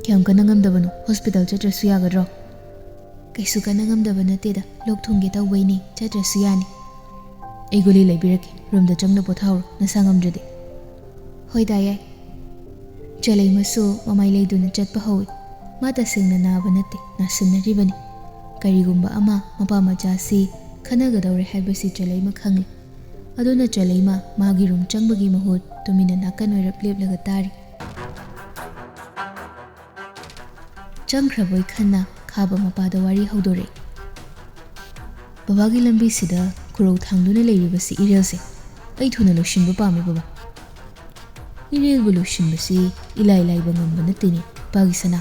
"ꯀꯌꯥꯝ ꯀꯟꯅ ꯉꯝꯗꯕꯅꯣ? ꯍꯣꯁꯄꯤꯇꯥꯜ ꯆꯠꯇ꯭ꯔꯁꯨ ꯌꯥꯒꯗ꯭ꯔꯣ?" "ꯀꯩꯁꯨ ꯀꯟꯅ ꯉꯝꯗꯕ ꯅꯠꯇꯦꯗ, ꯂꯣꯛ ꯊꯨꯡꯒꯦ ꯇꯧꯕꯩꯅꯦ, ꯆꯠꯇ꯭ꯔꯁꯨ ꯌꯥꯅꯤ꯫" "ꯑꯩ ꯒꯨꯂꯤ ꯂꯩꯕꯤꯔꯛꯀꯦ, ꯔꯨꯝꯗ ꯆꯪꯅ ꯄꯣꯊꯥꯍꯧꯔꯣ, ꯅꯁꯥ ꯉꯝꯗ꯭ꯔꯗꯤ꯫" "ꯍꯣꯏ ꯗꯥ ꯌꯥꯏ꯫" ꯆꯂꯩꯃꯁꯨ ꯃꯃꯥꯏ ꯂꯩꯗꯨꯅ ꯆꯠꯄ ꯍꯧꯏ꯫ ꯃꯥ ꯇꯁꯦꯡꯅ ꯅꯥꯕ ꯅꯠꯇꯦ, ꯅꯥꯁꯤꯟꯅꯔꯤꯕꯅꯤ꯫ ꯀꯔꯤꯒꯨꯝꯕ ꯑꯃ ꯃꯄꯥ ꯃꯆꯥꯁꯤ ꯈꯟꯅꯒꯗꯧꯔꯦ ꯍꯥꯏꯕꯁꯤ ꯆꯂꯩꯃ ꯈꯪꯂꯤ꯫ ꯑꯗꯨꯅ ꯆꯂꯩꯃ ꯃꯥꯒꯤ ꯔꯨꯝ ꯆꯪꯕꯒꯤ ꯃꯍꯨꯠ ꯇꯨꯃꯤꯟꯅ ꯅꯥꯀꯟ ꯑꯣꯏꯔꯞ ꯂꯦꯞꯂꯒ ꯇꯥꯔꯤ꯫ ꯆꯪꯈ꯭ꯔꯕꯣꯏ ꯈꯟꯅ ꯈꯥꯕ ꯃꯄꯥꯗ ꯋꯥꯔꯤ ꯍꯧꯗꯣꯔꯛꯏ꯫ "ꯕꯕꯥꯒꯤ ꯂꯝꯕꯤꯁꯤꯗ ꯈꯨꯔꯧ ꯊꯥꯡꯗꯨꯅ ꯂꯩꯔꯤꯕꯁꯤ ꯏꯔꯦꯜꯁꯦ ꯑꯩ ꯊꯨꯅ ꯂꯣꯏꯁꯤꯟꯕ ꯄꯥꯝꯃꯤ ꯕꯕꯥ꯫ ꯏꯔꯦꯜꯕꯨ ꯂꯣꯏꯁꯤꯟꯕꯁꯤ ꯏꯂꯥꯏ ꯂꯥꯏꯕ ꯉꯝꯕ ꯅꯠꯇꯦꯅꯦ ꯏꯄꯥꯒꯤ ꯁꯅꯥ꯫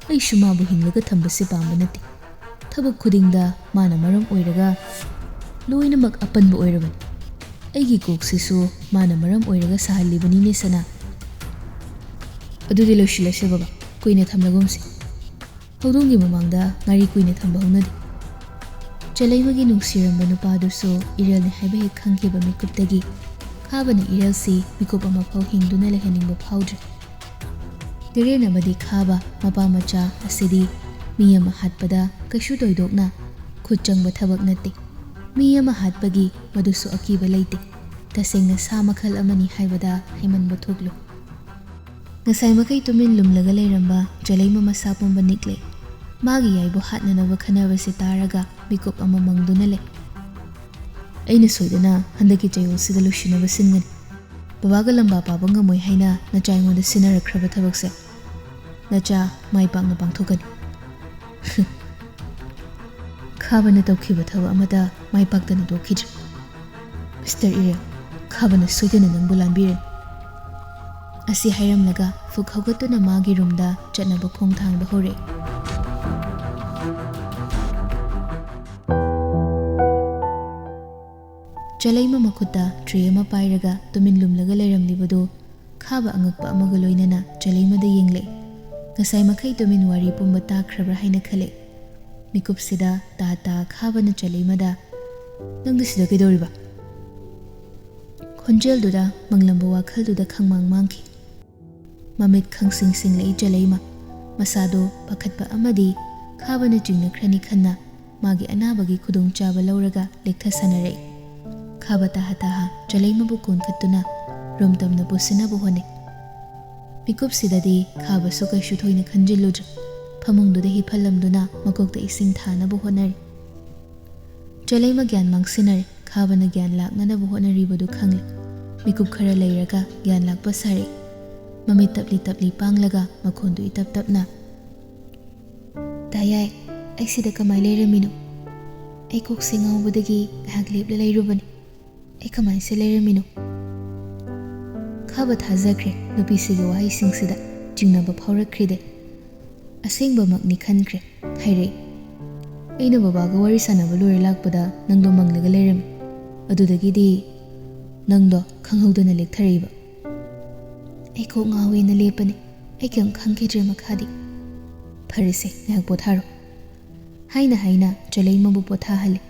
ꯑꯩꯁꯨ ꯃꯥꯕꯨ ꯍꯤꯡꯂꯒ ꯊꯝꯕꯁꯤ ꯄꯥꯝꯕ ꯅꯠꯇꯦ꯫ ꯊꯕꯛ ꯈꯨꯗꯤꯡꯗ ꯃꯥꯅ ꯃꯔꯝ ꯑꯣꯏꯔꯒ ꯂꯣꯏꯅꯃꯛ ꯑꯄꯟꯕ ꯑꯣꯏꯔꯕꯅꯤ꯫ ꯑꯩꯒꯤ ꯀꯣꯛꯁꯤꯁꯨ ꯃꯥꯅ ꯃꯔꯝ ꯑꯣꯏꯔꯒ ꯁꯥꯍꯜꯂꯤꯕꯅꯤꯅꯦ ꯁꯅꯥ꯫ ꯑꯗꯨꯗꯤ ꯂꯣꯏꯁꯤꯜꯂꯁꯦ ꯕꯕꯥ, ꯀꯨꯏꯅ ꯊꯝꯂꯒꯨꯝꯁꯤ꯫ ꯍꯧꯗꯣꯡꯒꯤ ꯃꯃꯥꯡꯗ ꯉꯥꯔꯤ ꯀꯨꯏꯅ ꯊꯝꯕ ꯍꯧꯅꯗꯦ"꯫ ꯆꯂꯩꯃꯒꯤ ꯅꯨꯡꯁꯤꯔꯝꯕ ꯅꯨꯄꯥꯗꯨꯁꯨ ꯏꯔꯦꯜꯅꯤ ꯍꯥꯏꯕ ꯍꯦꯛ ꯈꯪꯈꯤꯕ ꯃꯤꯀꯨꯞꯇꯒꯤ ꯈꯥꯕꯅ ꯏꯔꯦꯜꯁꯤ ꯃꯤꯀꯨꯞ ꯑꯃꯐꯥꯎ ꯍꯤꯡꯗꯨꯅ ꯂꯩꯍꯟꯅꯤꯡꯕ ꯐꯥꯎꯗ꯭ꯔꯦ꯫ ꯇꯦꯔꯦꯟ ꯑꯃꯗꯤ ꯈꯥꯕ ꯃꯄꯥ ꯃꯆꯥ ꯑꯁꯤꯗꯤ ꯃꯤ ꯑꯃ ꯍꯥꯠꯄꯗ ꯀꯩꯁꯨ ꯊꯣꯏꯗꯣꯛꯅ ꯈꯨꯠ ꯆꯪꯕ ꯊꯕꯛ ꯅꯠꯇꯦ꯫ ꯃꯤ ꯑꯃ ꯍꯥꯠꯄꯒꯤ ꯃꯗꯨꯁꯨ ꯑꯀꯤꯕ ꯂꯩꯇꯦ꯫ ꯇꯁꯦꯡꯅ ꯁꯥ ꯃꯈꯜ ꯑꯃꯅꯤ ꯍꯥꯏꯕꯗ ꯍꯥꯏꯃꯟꯕ ꯊꯣꯛꯂꯣꯏ꯫ ꯉꯁꯥꯏ ꯃꯈꯩ ꯇꯨꯃꯤꯟ ꯂꯨꯝꯂꯒ ꯂꯩꯔꯝꯕ ꯆꯂꯩꯃ ꯃꯁꯥ ꯄꯨꯝꯕ ꯅꯤꯛꯂꯦ꯫ ꯃꯥꯒꯤ ꯌꯥꯏꯕꯨ ꯍꯥꯠꯅꯅꯕ ꯈꯟꯅꯕꯁꯤ ꯇꯥꯔꯒ ꯃꯤꯀꯨꯞ ꯑꯃ ꯃꯪꯗꯨꯅ ꯂꯩ꯫ "ꯑꯩꯅ ꯁꯣꯏꯗꯅ ꯍꯟꯗꯛꯀꯤ ꯆꯌꯣꯜꯁꯤꯗ ꯂꯣꯏꯁꯤꯟꯅꯕ ꯁꯤꯟꯒꯅꯤ꯫ ꯕꯕꯥꯒ ꯂꯝꯕꯥ ꯄꯥꯕ ꯉꯝꯃꯣꯏ ꯍꯥꯏꯅ ꯅꯆꯥ ꯑꯩꯉꯣꯟꯗ ꯁꯤꯟꯅꯔꯛꯈ꯭ꯔꯕ ꯊꯕꯛꯁꯦ ꯅꯆꯥ ꯃꯥꯏ ꯄꯥꯛꯅ ꯄꯥꯡꯊꯣꯛꯀꯅꯤ"꯫ ꯈꯥꯕꯅ ꯇꯧꯈꯤꯕ ꯊꯕꯛ ꯑꯃꯗ ꯃꯥꯏ ꯄꯥꯛꯇꯅ ꯇꯣꯛꯈꯤꯗ꯭ꯔꯦ꯫ "ꯃꯤꯁꯇꯔ ꯏꯔꯦꯜ, ꯈꯥꯕꯅ ꯁꯣꯏꯗꯅ ꯅꯪꯕꯨ ꯂꯥꯟꯕꯤꯔꯅꯤ"꯫ ꯑꯁꯤ ꯍꯥꯏꯔꯝꯂꯒ ꯐꯨꯛ ꯍꯧꯒꯠꯇꯨꯅ ꯃꯥꯒꯤ ꯔꯨꯝꯗ ꯆꯠꯅꯕ ꯈꯣꯡ ꯊꯥꯡꯕ ꯍꯧꯔꯛꯏ꯫ ꯆꯂꯩꯃ ꯃꯈꯨꯠꯇ ꯇ꯭ꯔꯦ ꯑꯃ ꯄꯥꯏꯔꯒ ꯇꯨꯃꯤꯟ ꯂꯨꯝꯂꯒ ꯂꯩꯔꯝꯂꯤꯕꯗꯨ ꯈꯥꯕ ꯑꯉꯛꯄ ꯑꯃꯒ ꯂꯣꯏꯅꯅ ꯆꯂꯩꯃꯗ ꯌꯦꯡꯂꯛꯏ꯫ ꯉꯁꯥꯏ ꯃꯈꯩ ꯇꯨꯃꯤꯟ ꯋꯥꯔꯤ ꯄꯨꯝꯕ ꯇꯥꯈ꯭ꯔꯕ꯭ꯔꯥ ꯍꯥꯏꯅ ꯈꯜꯂꯛꯏ꯫ ꯃꯤꯀꯨꯞꯁꯤꯗ ꯇꯥ ꯇꯥ ꯈꯥꯕꯅ ꯆꯂꯩꯃꯗ, "ꯅꯪꯗꯤ ꯁꯤꯗ ꯀꯩꯗꯧꯔꯤꯕ?" ꯈꯣꯟꯖꯦꯜꯗꯨꯗ ꯃꯪꯂꯝꯕ ꯋꯥꯈꯜꯗꯨꯗ ꯈꯪꯃꯥꯡ ꯃꯥꯡꯈꯤ꯫ ꯃꯃꯤꯠ ꯈꯪꯁꯤꯡ ꯁꯤꯡꯂꯛꯏ ꯆꯂꯩꯃ꯫ ꯃꯁꯥꯗꯣ ꯄꯥꯈꯠꯄ ꯑꯃꯗꯤ ꯈꯥꯕꯅ ꯆꯤꯡꯅꯈ꯭ꯔꯅꯤ ꯈꯟꯅ ꯃꯥꯒꯤ ꯑꯅꯥꯕꯒꯤ ꯈꯨꯗꯣꯡꯆꯥꯕ ꯂꯧꯔꯒ ꯂꯦꯛꯊ ꯁꯥꯟꯅꯔꯛꯏ꯫ ꯈꯥꯕ ꯇꯥꯍ ꯇꯥꯍ ꯆꯂꯩꯃꯕꯨ ꯀꯣꯟꯈꯠꯇꯨꯅ ꯔꯨꯝ ꯇꯝꯅ ꯄꯨꯁꯤꯟꯅꯕ ꯍꯣꯠꯅꯩ꯫ ꯃꯤꯀꯨꯞꯁꯤꯗꯗꯤ ꯈꯥꯕꯁꯨ ꯀꯩꯁꯨ ꯊꯣꯏꯅ ꯈꯟꯖꯤꯜꯂꯨꯗ꯭ꯔꯦ꯫ ꯐꯃꯨꯡꯗꯨꯗ ꯍꯤꯞꯍꯜꯂꯝꯗꯨꯅ ꯃꯀꯣꯛꯇ ꯏꯁꯤꯡ ꯊꯥꯅꯕ ꯍꯣꯠꯅꯔꯤ꯫ ꯆꯂꯩꯃ ꯒ꯭ꯌꯥꯟ ꯃꯥꯡꯁꯤꯟꯅꯔꯦ꯫ ꯈꯥꯕꯅ ꯒ꯭ꯌꯥꯟ ꯂꯥꯛꯅꯅꯕ ꯍꯣꯠꯅꯔꯤꯕꯗꯨ ꯈꯪꯂꯦ꯫ ꯃꯤꯀꯨꯞ ꯈꯔ ꯂꯩꯔꯒ ꯒ꯭ꯌꯥꯟ ꯂꯥꯛꯄ ꯁꯥꯔꯛꯏ꯫ ꯃꯃꯤꯠ ꯇꯞꯂꯤ ꯇꯞꯂꯤ ꯄꯥꯡꯂꯒ ꯃꯈꯣꯟꯗꯨ ꯏꯇꯞ ꯇꯞꯅ, "ꯇꯥꯌꯥꯏ, ꯑꯩ ꯁꯤꯗ ꯀꯃꯥꯏ ꯂꯩꯔꯝꯃꯤꯅꯣ? ꯑꯩ ꯀꯣꯛꯁꯦ ꯉꯥꯎꯕꯗꯒꯤ ꯉꯥꯏꯍꯥꯛ ꯂꯦꯞꯂ ꯂꯩꯔꯨꯕꯅꯤ꯫ ꯑꯩ ꯀꯃꯥꯏꯁꯦ ꯂꯩꯔꯝꯃꯤꯅꯣ?" ꯈꯥꯕ ꯊꯥꯖꯈ꯭ꯔꯦ ꯅꯨꯄꯤꯁꯤꯒꯤ ꯋꯥꯍꯩꯁꯤꯡꯁꯤꯗ꯫ ꯆꯤꯡꯅꯕ ꯐꯥꯎꯔꯛꯈ꯭ꯔꯤꯗꯦ꯫ ꯑꯁꯦꯡꯕꯃꯛꯅꯤ ꯈꯟꯈ꯭ꯔꯦ꯫ ꯍꯥꯏꯔꯛꯏ, "ꯑꯩꯅ ꯕꯕꯥꯒ ꯋꯥꯔꯤ ꯁꯥꯟꯅꯕ ꯂꯣꯏꯔ ꯂꯥꯛꯄꯗ ꯅꯪꯗꯣ ꯃꯪꯂꯒ ꯂꯩꯔꯝꯃꯤ꯫ ꯑꯗꯨꯗꯒꯤꯗꯤ ꯅꯪꯗꯣ ꯈꯪꯍꯧꯗꯅ ꯂꯦꯛꯊꯔꯛꯏꯕ꯫" "ꯑꯩ ꯀꯣꯛ ꯉꯥꯎꯋꯦꯅ ꯂꯦꯞꯄꯅꯦ꯫ ꯑꯩ ꯀꯩꯝ ꯈꯪꯈꯤꯗ꯭ꯔꯦ ꯃꯈꯥꯗꯤ꯫" "ꯐꯔꯦꯁꯦ, ꯉꯥꯏꯍꯥꯛ ꯄꯣꯊꯥꯔꯣ꯫" ꯍꯥꯏꯅ ꯍꯥꯏꯅ ꯆꯂꯩꯃꯕꯨ ꯄꯣꯊꯥꯍꯜꯂꯤ꯫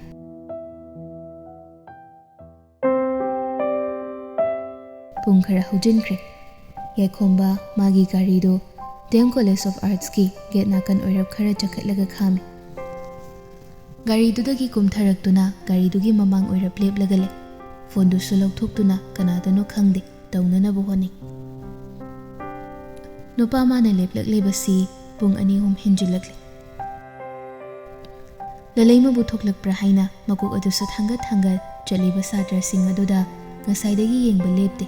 ꯄꯨꯡ ꯈꯔ ꯍꯧꯖꯤꯟꯈ꯭ꯔꯦ꯫ ꯌꯥꯏꯈꯣꯝꯕ ꯃꯥꯒꯤ ꯒꯥꯔꯤꯗꯨ ꯗꯤ ꯑꯦꯝ ꯀꯣꯂꯦꯖ ꯑꯣꯐ ꯑꯥꯔꯠꯁꯀꯤ ꯒꯦꯠ ꯅꯥꯀꯟ ꯑꯣꯏꯔꯞ ꯈꯔ ꯆꯈꯠꯂꯒ ꯈꯥꯝꯃꯤ꯫ ꯒꯥꯔꯤꯗꯨꯗꯒꯤ ꯀꯨꯝꯊꯔꯛꯇꯨꯅ ꯒꯥꯔꯤꯗꯨꯒꯤ ꯃꯃꯥꯡ ꯑꯣꯏꯔꯞ ꯂꯦꯞꯂꯒ ꯂꯩ꯫ ꯐꯣꯟꯗꯨꯁꯨ ꯂꯧꯊꯣꯛꯇꯨꯅ ꯀꯅꯥꯗꯅꯣ ꯈꯪꯗꯦ ꯇꯧꯅꯅꯕ ꯍꯣꯠꯅꯩ꯫ ꯅꯨꯄꯥ ꯃꯥꯅ ꯂꯦꯞꯂꯛꯂꯤꯕꯁꯤ ꯄꯨꯡ ꯑꯅꯤ ꯑꯍꯨꯝ ꯍꯦꯟꯖꯤꯜꯂꯛꯂꯦ꯫ ꯂꯂꯩꯃꯕꯨ ꯊꯣꯛꯂꯛꯄ꯭ꯔꯥ ꯍꯥꯏꯅ ꯃꯀꯣꯛ ꯑꯗꯨꯁꯨ ꯊꯥꯡꯒꯠ ꯊꯥꯡꯒꯠ ꯆꯠꯂꯤꯕ ꯁꯥꯇ꯭ꯔꯁꯤꯡ ꯑꯗꯨꯗ ꯉꯁꯥꯏꯗꯒꯤ ꯌꯦꯡꯕ ꯂꯦꯞꯇꯦ꯫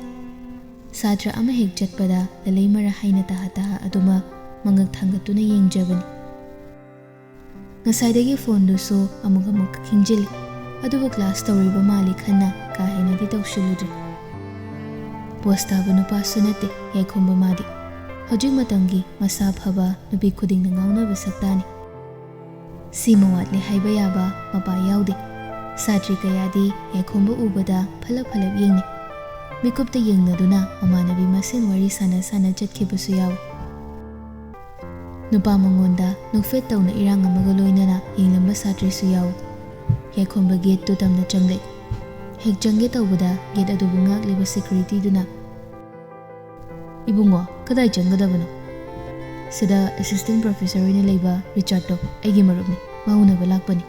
ꯁꯥꯇ꯭ꯔ ꯑꯃ ꯍꯦꯛ ꯆꯠꯄꯗ ꯂꯂꯩꯃꯔ ꯍꯥꯏꯅ ꯇꯍꯥ ꯇꯍꯥ ꯑꯗꯨꯃꯛ ꯃꯉꯛ ꯊꯥꯡꯒꯠꯇꯨꯅ ꯌꯦꯡꯖꯕꯅꯤ꯫ ꯉꯁꯥꯏꯗꯒꯤ ꯐꯣꯟꯗꯨꯁꯨ ꯑꯃꯨꯛ ꯑꯃꯨꯛ ꯈꯤꯡꯖꯤꯜꯂꯤ, ꯑꯗꯨꯕꯨ ꯀ꯭ꯂꯥꯁ ꯇꯧꯔꯤꯕ ꯃꯥꯜꯂꯤ ꯈꯟꯅ ꯀꯥ ꯍꯦꯟꯅꯗꯤ ꯇꯧꯁꯤꯜꯂꯨꯗ꯭ꯔꯦ꯫ ꯄꯣꯁ ꯇꯥꯕ ꯅꯨꯄꯥꯁꯨ ꯅꯠꯇꯦ ꯌꯥꯏꯈꯣꯝꯕ ꯃꯥꯗꯤ꯫ ꯍꯧꯖꯤꯛ ꯃꯇꯝꯒꯤ ꯃꯁꯥ ꯐꯕ ꯅꯨꯄꯤ ꯈꯨꯗꯤꯡꯅ ꯉꯥꯎꯅꯕ ꯁꯛꯇꯥꯅꯤ꯫ ꯁꯤꯃ ꯋꯥꯠꯂꯦ ꯍꯥꯏꯕ ꯌꯥꯕ ꯃꯄꯥ ꯌꯥꯎꯗꯦ꯫ ꯁꯥꯇ꯭ꯔꯤ ꯀꯌꯥꯗꯤ ꯌꯥꯏꯈꯣꯝꯕ ꯎꯕꯗ ꯐꯠꯂꯞ ꯐꯠꯂꯞ ꯌꯦꯡꯅꯩ꯫ ꯃꯤꯀꯨꯞꯇ ꯌꯦꯡꯅꯗꯨꯅ ꯃꯃꯥꯟꯅꯕꯤ ꯃꯁꯦꯟ ꯋꯥꯔꯤ ꯁꯥꯟꯅ ꯁꯥꯟꯅ ꯆꯠꯈꯤꯕꯁꯨ ꯌꯥꯎꯏ꯫ ꯅꯨꯄꯥ ꯃꯉꯣꯟꯗ ꯅꯣꯛꯐꯦꯠ ꯇꯧꯅ ꯏꯔꯥꯡ ꯑꯃꯒ ꯂꯣꯏꯅꯅ ꯌꯦꯡꯂꯝꯕ ꯁꯥꯇ꯭ꯔꯤꯁꯨ ꯌꯥꯎꯏ꯫ ꯌꯥꯏꯈꯣꯝꯕ ꯒꯦꯠꯇꯨ ꯇꯝꯅ ꯆꯪꯂꯛꯏ꯫ ꯍꯦꯛ ꯆꯪꯒꯦ ꯇꯧꯕꯗ ꯒꯦꯠ ꯑꯗꯨꯕꯨ ꯉꯥꯛꯂꯤꯕ ꯁꯦꯀ꯭ꯌꯨꯔꯤꯇꯤꯗꯨꯅ, "ꯏꯕꯨꯡꯉꯣ, ꯀꯗꯥꯏ ꯆꯪꯒꯗꯕꯅꯣ?" "ꯁꯤꯗ ꯑꯦꯁꯤꯁꯇꯦꯟ ꯄ꯭ꯔꯣꯐꯦꯁꯔ ꯑꯣꯏꯅ ꯂꯩꯕ ꯔꯤꯆꯥꯔꯗꯇꯣ ꯑꯩꯒꯤ ꯃꯔꯨꯞꯅꯤ, ꯃꯥ ꯎꯅꯕ ꯂꯥꯛꯄꯅꯤ꯫"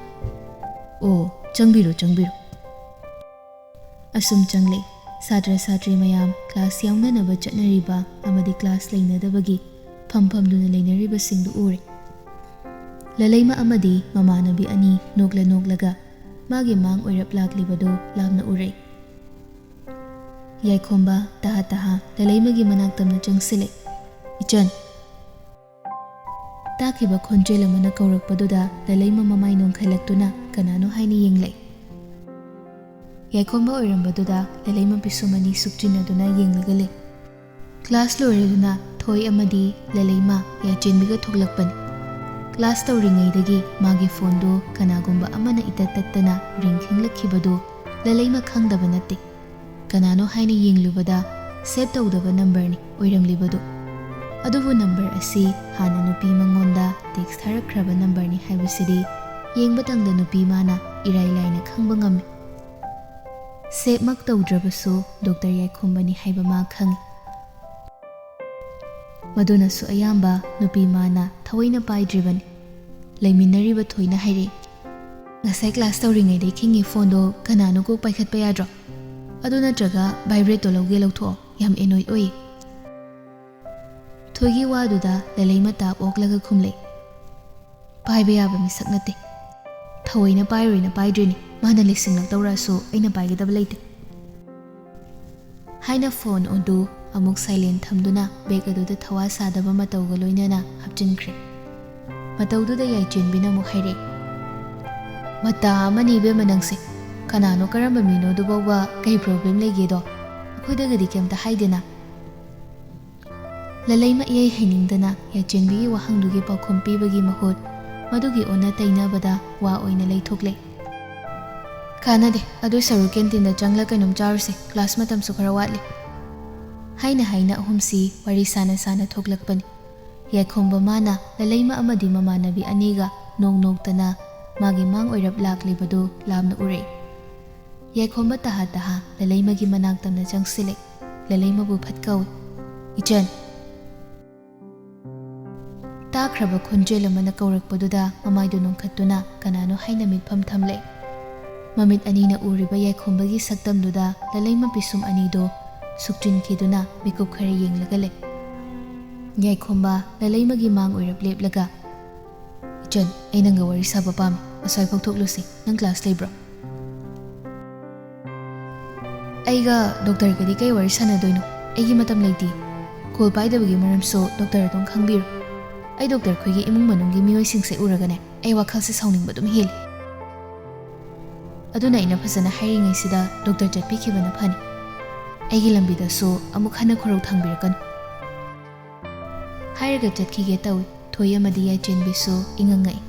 "ꯑꯣ, ꯆꯪꯕꯤꯔꯣ, ꯆꯪꯕꯤꯔꯣ꯫" ꯑꯁꯨꯝ ꯆꯪꯂꯛꯏ꯫ ꯁꯥꯇ꯭ꯔ ꯁꯥꯇ꯭ꯔꯤ ꯃꯌꯥꯝ ꯀ꯭ꯂꯥꯁ ꯌꯥꯎꯅꯅꯕ ꯆꯠꯅꯔꯤꯕ ꯑꯃꯗꯤ ꯀ꯭ꯂꯥꯁ ꯂꯩꯅꯗꯕꯒꯤ ꯐꯝꯐꯝꯗꯨꯅ ꯂꯩꯅꯔꯤꯕꯁꯤꯡꯗꯨ ꯎꯔꯦ꯫ ꯂꯂꯩꯃ ꯑꯃꯗꯤ ꯃꯃꯥꯟꯅꯕꯤ ꯑꯅꯤ ꯅꯣꯛꯂ ꯅꯣꯛꯂꯒ ꯃꯥꯒꯤ ꯃꯥꯡ ꯑꯣꯏꯔꯞ ꯂꯥꯛꯂꯤꯕꯗꯨ ꯂꯥꯞꯅ ꯎꯔꯦ꯫ ꯌꯥꯏꯈꯣꯝꯕ ꯇꯍꯥ ꯇꯍꯥ ꯂꯂꯩꯃꯒꯤ ꯃꯅꯥꯛ ꯇꯝꯅ ꯆꯪꯁꯤꯜꯂꯦ꯫ "ꯏꯆꯟ!" ꯇꯥꯈꯤꯕ ꯈꯣꯟꯖꯦꯜ ꯑꯃꯅ ꯀꯧꯔꯛꯄꯗꯨꯗ ꯂꯂꯩꯃ ꯃꯃꯥꯏ ꯅꯣꯟꯈꯠꯂꯛꯇꯨꯅ ꯀꯅꯥꯅꯣ ꯍꯥꯏꯅ ꯌꯦꯡꯂꯦ꯫ ꯌꯥꯏꯈꯣꯝꯕ ꯑꯣꯏꯔꯝꯕꯗꯨꯗ ꯂꯂꯩꯃ ꯄꯤꯁꯨꯝ ꯑꯅꯤ ꯁꯨꯛꯆꯤꯟꯅꯗꯨꯅ ꯌꯦꯡꯂꯒ ꯂꯩ꯫ ꯀ꯭ꯂꯥꯁ ꯂꯣꯏꯔꯗꯨꯅ ꯊꯣꯏ ꯑꯃꯗꯤ ꯂꯂꯩꯃ ꯌꯥꯏꯆꯦꯟꯕꯤꯒ ꯊꯣꯛꯂꯛꯄꯅꯤ꯫ ꯀ꯭ꯂꯥꯁ ꯇꯧꯔꯤꯉꯩꯗꯒꯤ ꯃꯥꯒꯤ ꯐꯣꯟꯗꯨ ꯀꯅꯥꯒꯨꯝꯕ ꯑꯃꯅ ꯏꯇꯠ ꯇꯠꯇꯅ ꯔꯤꯡ ꯈꯤꯡꯂꯛꯈꯤꯕꯗꯨ ꯂꯂꯩꯃ ꯈꯪꯗꯕ ꯅꯠꯇꯦ꯫ ꯀꯅꯥꯅꯣ ꯍꯥꯏꯅ ꯌꯦꯡꯂꯨꯕꯗ ꯁꯦꯚ ꯇꯧꯗꯕ ꯅꯝꯕꯔꯅꯤ ꯑꯣꯏꯔꯝꯂꯤꯕꯗꯨ꯫ ꯑꯗꯨꯕꯨ ꯅꯝꯕꯔ ꯑꯁꯤ ꯍꯥꯟꯅ ꯅꯨꯄꯤ ꯃꯉꯣꯟꯗ ꯇꯦꯛꯁ ꯊꯥꯔꯛꯈ꯭ꯔꯕ ꯅꯝꯕꯔꯅꯤ ꯍꯥꯏꯕꯁꯤꯗꯤ ꯌꯦꯡꯕꯇꯪꯗ ꯅꯨꯄꯤ ꯃꯥꯅ ꯏꯔꯥꯏ ꯂꯥꯏꯅ ꯈꯪꯕ ꯉꯝꯃꯤ꯫ ꯁꯦꯚꯃꯛ ꯇꯧꯗ꯭ꯔꯕꯁꯨ ꯗꯣꯛꯇꯔ ꯌꯥꯏꯈꯣꯝꯕꯅꯤ ꯍꯥꯏꯕ ꯃꯥ ꯈꯪꯏ꯫ ꯃꯗꯨꯅꯁꯨ ꯑꯌꯥꯝꯕ ꯅꯨꯄꯤ ꯃꯥꯅ ꯊꯑꯣꯏꯅ ꯄꯥꯏꯗ꯭ꯔꯤꯕꯅꯤ꯫ ꯂꯩꯃꯤꯟꯅꯔꯤꯕ ꯊꯣꯏꯅ ꯍꯥꯏꯔꯛꯏ, "ꯉꯁꯥꯏ ꯀ꯭ꯂꯥꯁ ꯇꯧꯔꯤꯉꯩꯗꯩ ꯈꯤꯡꯉꯤ ꯐꯣꯟꯗꯣ, ꯀꯅꯥꯅꯣ ꯀꯣꯛ ꯄꯥꯏꯈꯠꯄ ꯌꯥꯗ꯭ꯔꯣ? ꯑꯗꯨ ꯅꯠꯇ꯭ꯔꯒ ꯚꯥꯏꯕ꯭ꯔꯦꯠꯇꯣ ꯂꯧꯒꯦ ꯂꯧꯊꯣꯛꯑꯣ, ꯌꯥꯝ ꯑꯦꯅꯣꯏꯗ ꯑꯣꯏꯌꯦ"꯫ ꯊꯣꯏꯒꯤ ꯋꯥꯗꯨꯗ ꯂꯂꯩꯃ ꯇꯥꯞ ꯑꯣꯛꯂꯒ ꯈꯨꯝꯂꯛꯏ, "ꯄꯥꯏꯕ ꯌꯥꯕ ꯃꯤꯁꯛ ꯅꯠꯇꯦ꯫ ꯊꯑꯣꯏꯅ ꯄꯥꯏꯔꯣꯏꯅ ꯄꯥꯏꯗ꯭ꯔꯤꯅꯤ꯫ ꯃꯥꯅ ꯂꯩꯁꯤꯡꯂꯛꯇꯧꯔꯛꯑꯁꯨ ꯑꯩꯅ ꯄꯥꯏꯒꯗꯕ ꯂꯩꯇꯦ"꯫ ꯍꯥꯏꯅ ꯐꯣꯟ ꯑꯗꯨ ꯑꯃꯨꯛ ꯁꯥꯏꯂꯦꯟ ꯊꯝꯗꯨꯅ ꯕꯦꯒ ꯑꯗꯨꯗ ꯊꯋꯥ ꯁꯥꯗꯕ ꯃꯇꯧꯒ ꯂꯣꯏꯅꯅ ꯍꯥꯞꯆꯤꯟꯈ꯭ꯔꯦ꯫ ꯃꯇꯧꯗꯨꯗ ꯌꯥꯏꯆꯦꯟꯕꯤꯅ ꯑꯃꯨꯛ ꯍꯥꯏꯔꯛꯏ, "ꯃꯇꯥ ꯑꯃꯅꯤ ꯏꯕꯦꯝꯃ ꯅꯪꯁꯦ꯫ ꯀꯅꯥꯅꯣ ꯀꯔꯝꯕ ꯃꯤꯅꯣ ꯑꯗꯨꯐꯥꯎꯕ ꯀꯩ ꯄ꯭ꯔꯣꯕ꯭ꯂꯦꯝ ꯂꯩꯒꯦꯗꯣ ꯑꯩꯈꯣꯏꯗꯒꯗꯤ ꯀꯩꯝꯇ ꯍꯥꯏꯗꯦꯅ"꯫ ꯂꯂꯩꯃ ꯏꯍꯩ ꯍꯩꯅꯤꯡꯗꯅ ꯌꯥꯏꯆꯦꯟꯕꯤꯒꯤ ꯋꯥꯍꯪꯗꯨꯒꯤ ꯄꯥꯎꯈꯨꯝ ꯄꯤꯕꯒꯤ ꯃꯍꯨꯠ ꯃꯗꯨꯒꯤ ꯑꯣꯟꯅ ꯇꯩꯅꯕꯗ ꯋꯥ ꯑꯣꯏꯅ ꯂꯩꯊꯣꯛꯂꯦ꯫ "ꯀꯥꯟꯅꯗꯦ, ꯑꯗꯨ ꯁꯔꯨꯛ ꯀꯦꯟꯇꯤꯟꯗ ꯆꯪꯂ ꯀꯩꯅꯣꯝ ꯆꯥꯔꯨꯁꯦ, ꯀ꯭ꯂꯥꯁ ꯃꯇꯝꯁꯨ ꯈꯔ ꯋꯥꯠꯂꯤ"꯫ ꯍꯥꯏꯅ ꯍꯥꯏꯅ ꯑꯍꯨꯝꯁꯤ ꯋꯥꯔꯤ ꯁꯥꯅ ꯁꯥꯅ ꯊꯣꯛꯂꯛꯄꯅꯤ꯫ ꯌꯥꯏꯈꯣꯝꯕ ꯃꯥꯅ ꯂꯂꯩꯃ ꯑꯃꯗꯤ ꯃꯃꯥꯟꯅꯕꯤ ꯑꯅꯤꯒ ꯅꯣꯛ ꯅꯣꯛꯇꯅ ꯃꯥꯒꯤ ꯃꯥꯡ ꯑꯣꯏꯔꯞ ꯂꯥꯛꯂꯤꯕꯗꯨ ꯂꯥꯞꯅ ꯎꯔꯛꯏ꯫ ꯌꯥꯏꯈꯣꯝꯕ ꯇꯍꯥ ꯇꯍꯥ ꯂꯂꯩꯃꯒꯤ ꯃꯅꯥꯛ ꯇꯝꯅ ꯆꯪꯁꯤꯜꯂꯦ꯫ ꯂꯂꯩꯃꯕꯨ ꯐꯠ ꯀꯧꯏ, "ꯏꯆꯟ!" ꯇꯥꯈ꯭ꯔꯕ ꯈꯣꯟꯖꯦꯜ ꯑꯃꯅ ꯀꯧꯔꯛꯄꯗꯨꯗ ꯃꯃꯥꯏꯗꯨ ꯅꯣꯟꯈꯠꯇꯨꯅ ꯀꯅꯥꯅꯣ ꯍꯥꯏꯅ ꯃꯤꯠꯐꯝ ꯊꯝꯂꯦ꯫ ꯃꯃꯤꯠ ꯑꯅꯤꯅ ꯎꯔꯤꯕ ꯌꯥꯏꯈꯣꯝꯕꯒꯤ ꯁꯛꯇꯝꯗꯨꯗ ꯂꯂꯩꯃ ꯄꯤꯁꯨꯝ ꯑꯅꯤꯗꯨ ꯁꯨꯛꯆꯤꯟꯈꯤꯗꯨꯅ ꯃꯤꯀꯨꯞ ꯈꯔ ꯌꯦꯡꯂꯒ ꯂꯩ꯫ ꯌꯥꯏꯈꯣꯝꯕ ꯂꯂꯩꯃꯒꯤ ꯃꯥꯡ ꯑꯣꯏꯔꯞ ꯂꯦꯞꯂꯒ, "ꯏꯆꯟ, ꯑꯩ ꯅꯪꯒ ꯋꯥꯔꯤ ꯁꯥꯕ ꯄꯥꯝꯃꯤ꯫ ꯑꯁ꯭ꯋꯥꯏꯐꯥꯎ ꯊꯣꯛꯂꯨꯁꯤ꯫ ꯅꯪ ꯀ꯭ꯂꯥꯁ ꯂꯩꯕ꯭ꯔꯣ?" "ꯑꯩꯒ ꯗꯣꯛꯇꯔꯒꯗꯤ ꯀꯩ ꯋꯥꯔꯤ ꯁꯥꯟꯅꯗꯣꯏꯅꯣ? ꯑꯩꯒꯤ ꯃꯇꯝ ꯂꯩꯇꯦ꯫ ꯀꯣꯜ ꯄꯥꯏꯗꯕꯒꯤ ꯃꯔꯝꯁꯨ ꯗꯣꯛꯇꯔ ꯑꯗꯨꯝ ꯈꯪꯕꯤꯔꯣ꯫ ꯑꯩ ꯗꯣꯛꯇꯔ ꯈꯣꯏꯒꯤ ꯏꯃꯨꯡ ꯃꯅꯨꯡꯒꯤ ꯃꯤꯑꯣꯏꯁꯤꯡꯁꯦ ꯎꯔꯒꯅꯦ, ꯑꯩ ꯋꯥꯈꯜꯁꯦ ꯁꯥꯎꯅꯤꯡꯕ ꯑꯗꯨꯝ ꯍꯦꯜꯂꯤ꯫ ꯑꯗꯨꯅ ꯑꯩꯅ ꯐꯖꯅ ꯍꯥꯏꯔꯤꯉꯩꯁꯤꯗ ꯗꯣꯛꯇꯔ ꯆꯠꯄꯤꯈꯤꯕꯅ ꯐꯅꯤ꯫ ꯑꯩꯒꯤ ꯂꯝꯕꯤꯗꯁꯨ ꯑꯃꯨꯛ ꯍꯟꯅ ꯈꯨꯔꯧ ꯊꯥꯡꯕꯤꯔꯛꯀꯅꯨ꯫" ꯍꯥꯏꯔꯒ ꯆꯠꯈꯤꯒꯦ ꯇꯧꯏ꯫ ꯊꯣꯏ ꯑꯃꯗꯤ ꯌꯥꯏꯆꯦꯟꯕꯤꯁꯨ ꯏꯉꯛ ꯉꯛꯏ꯫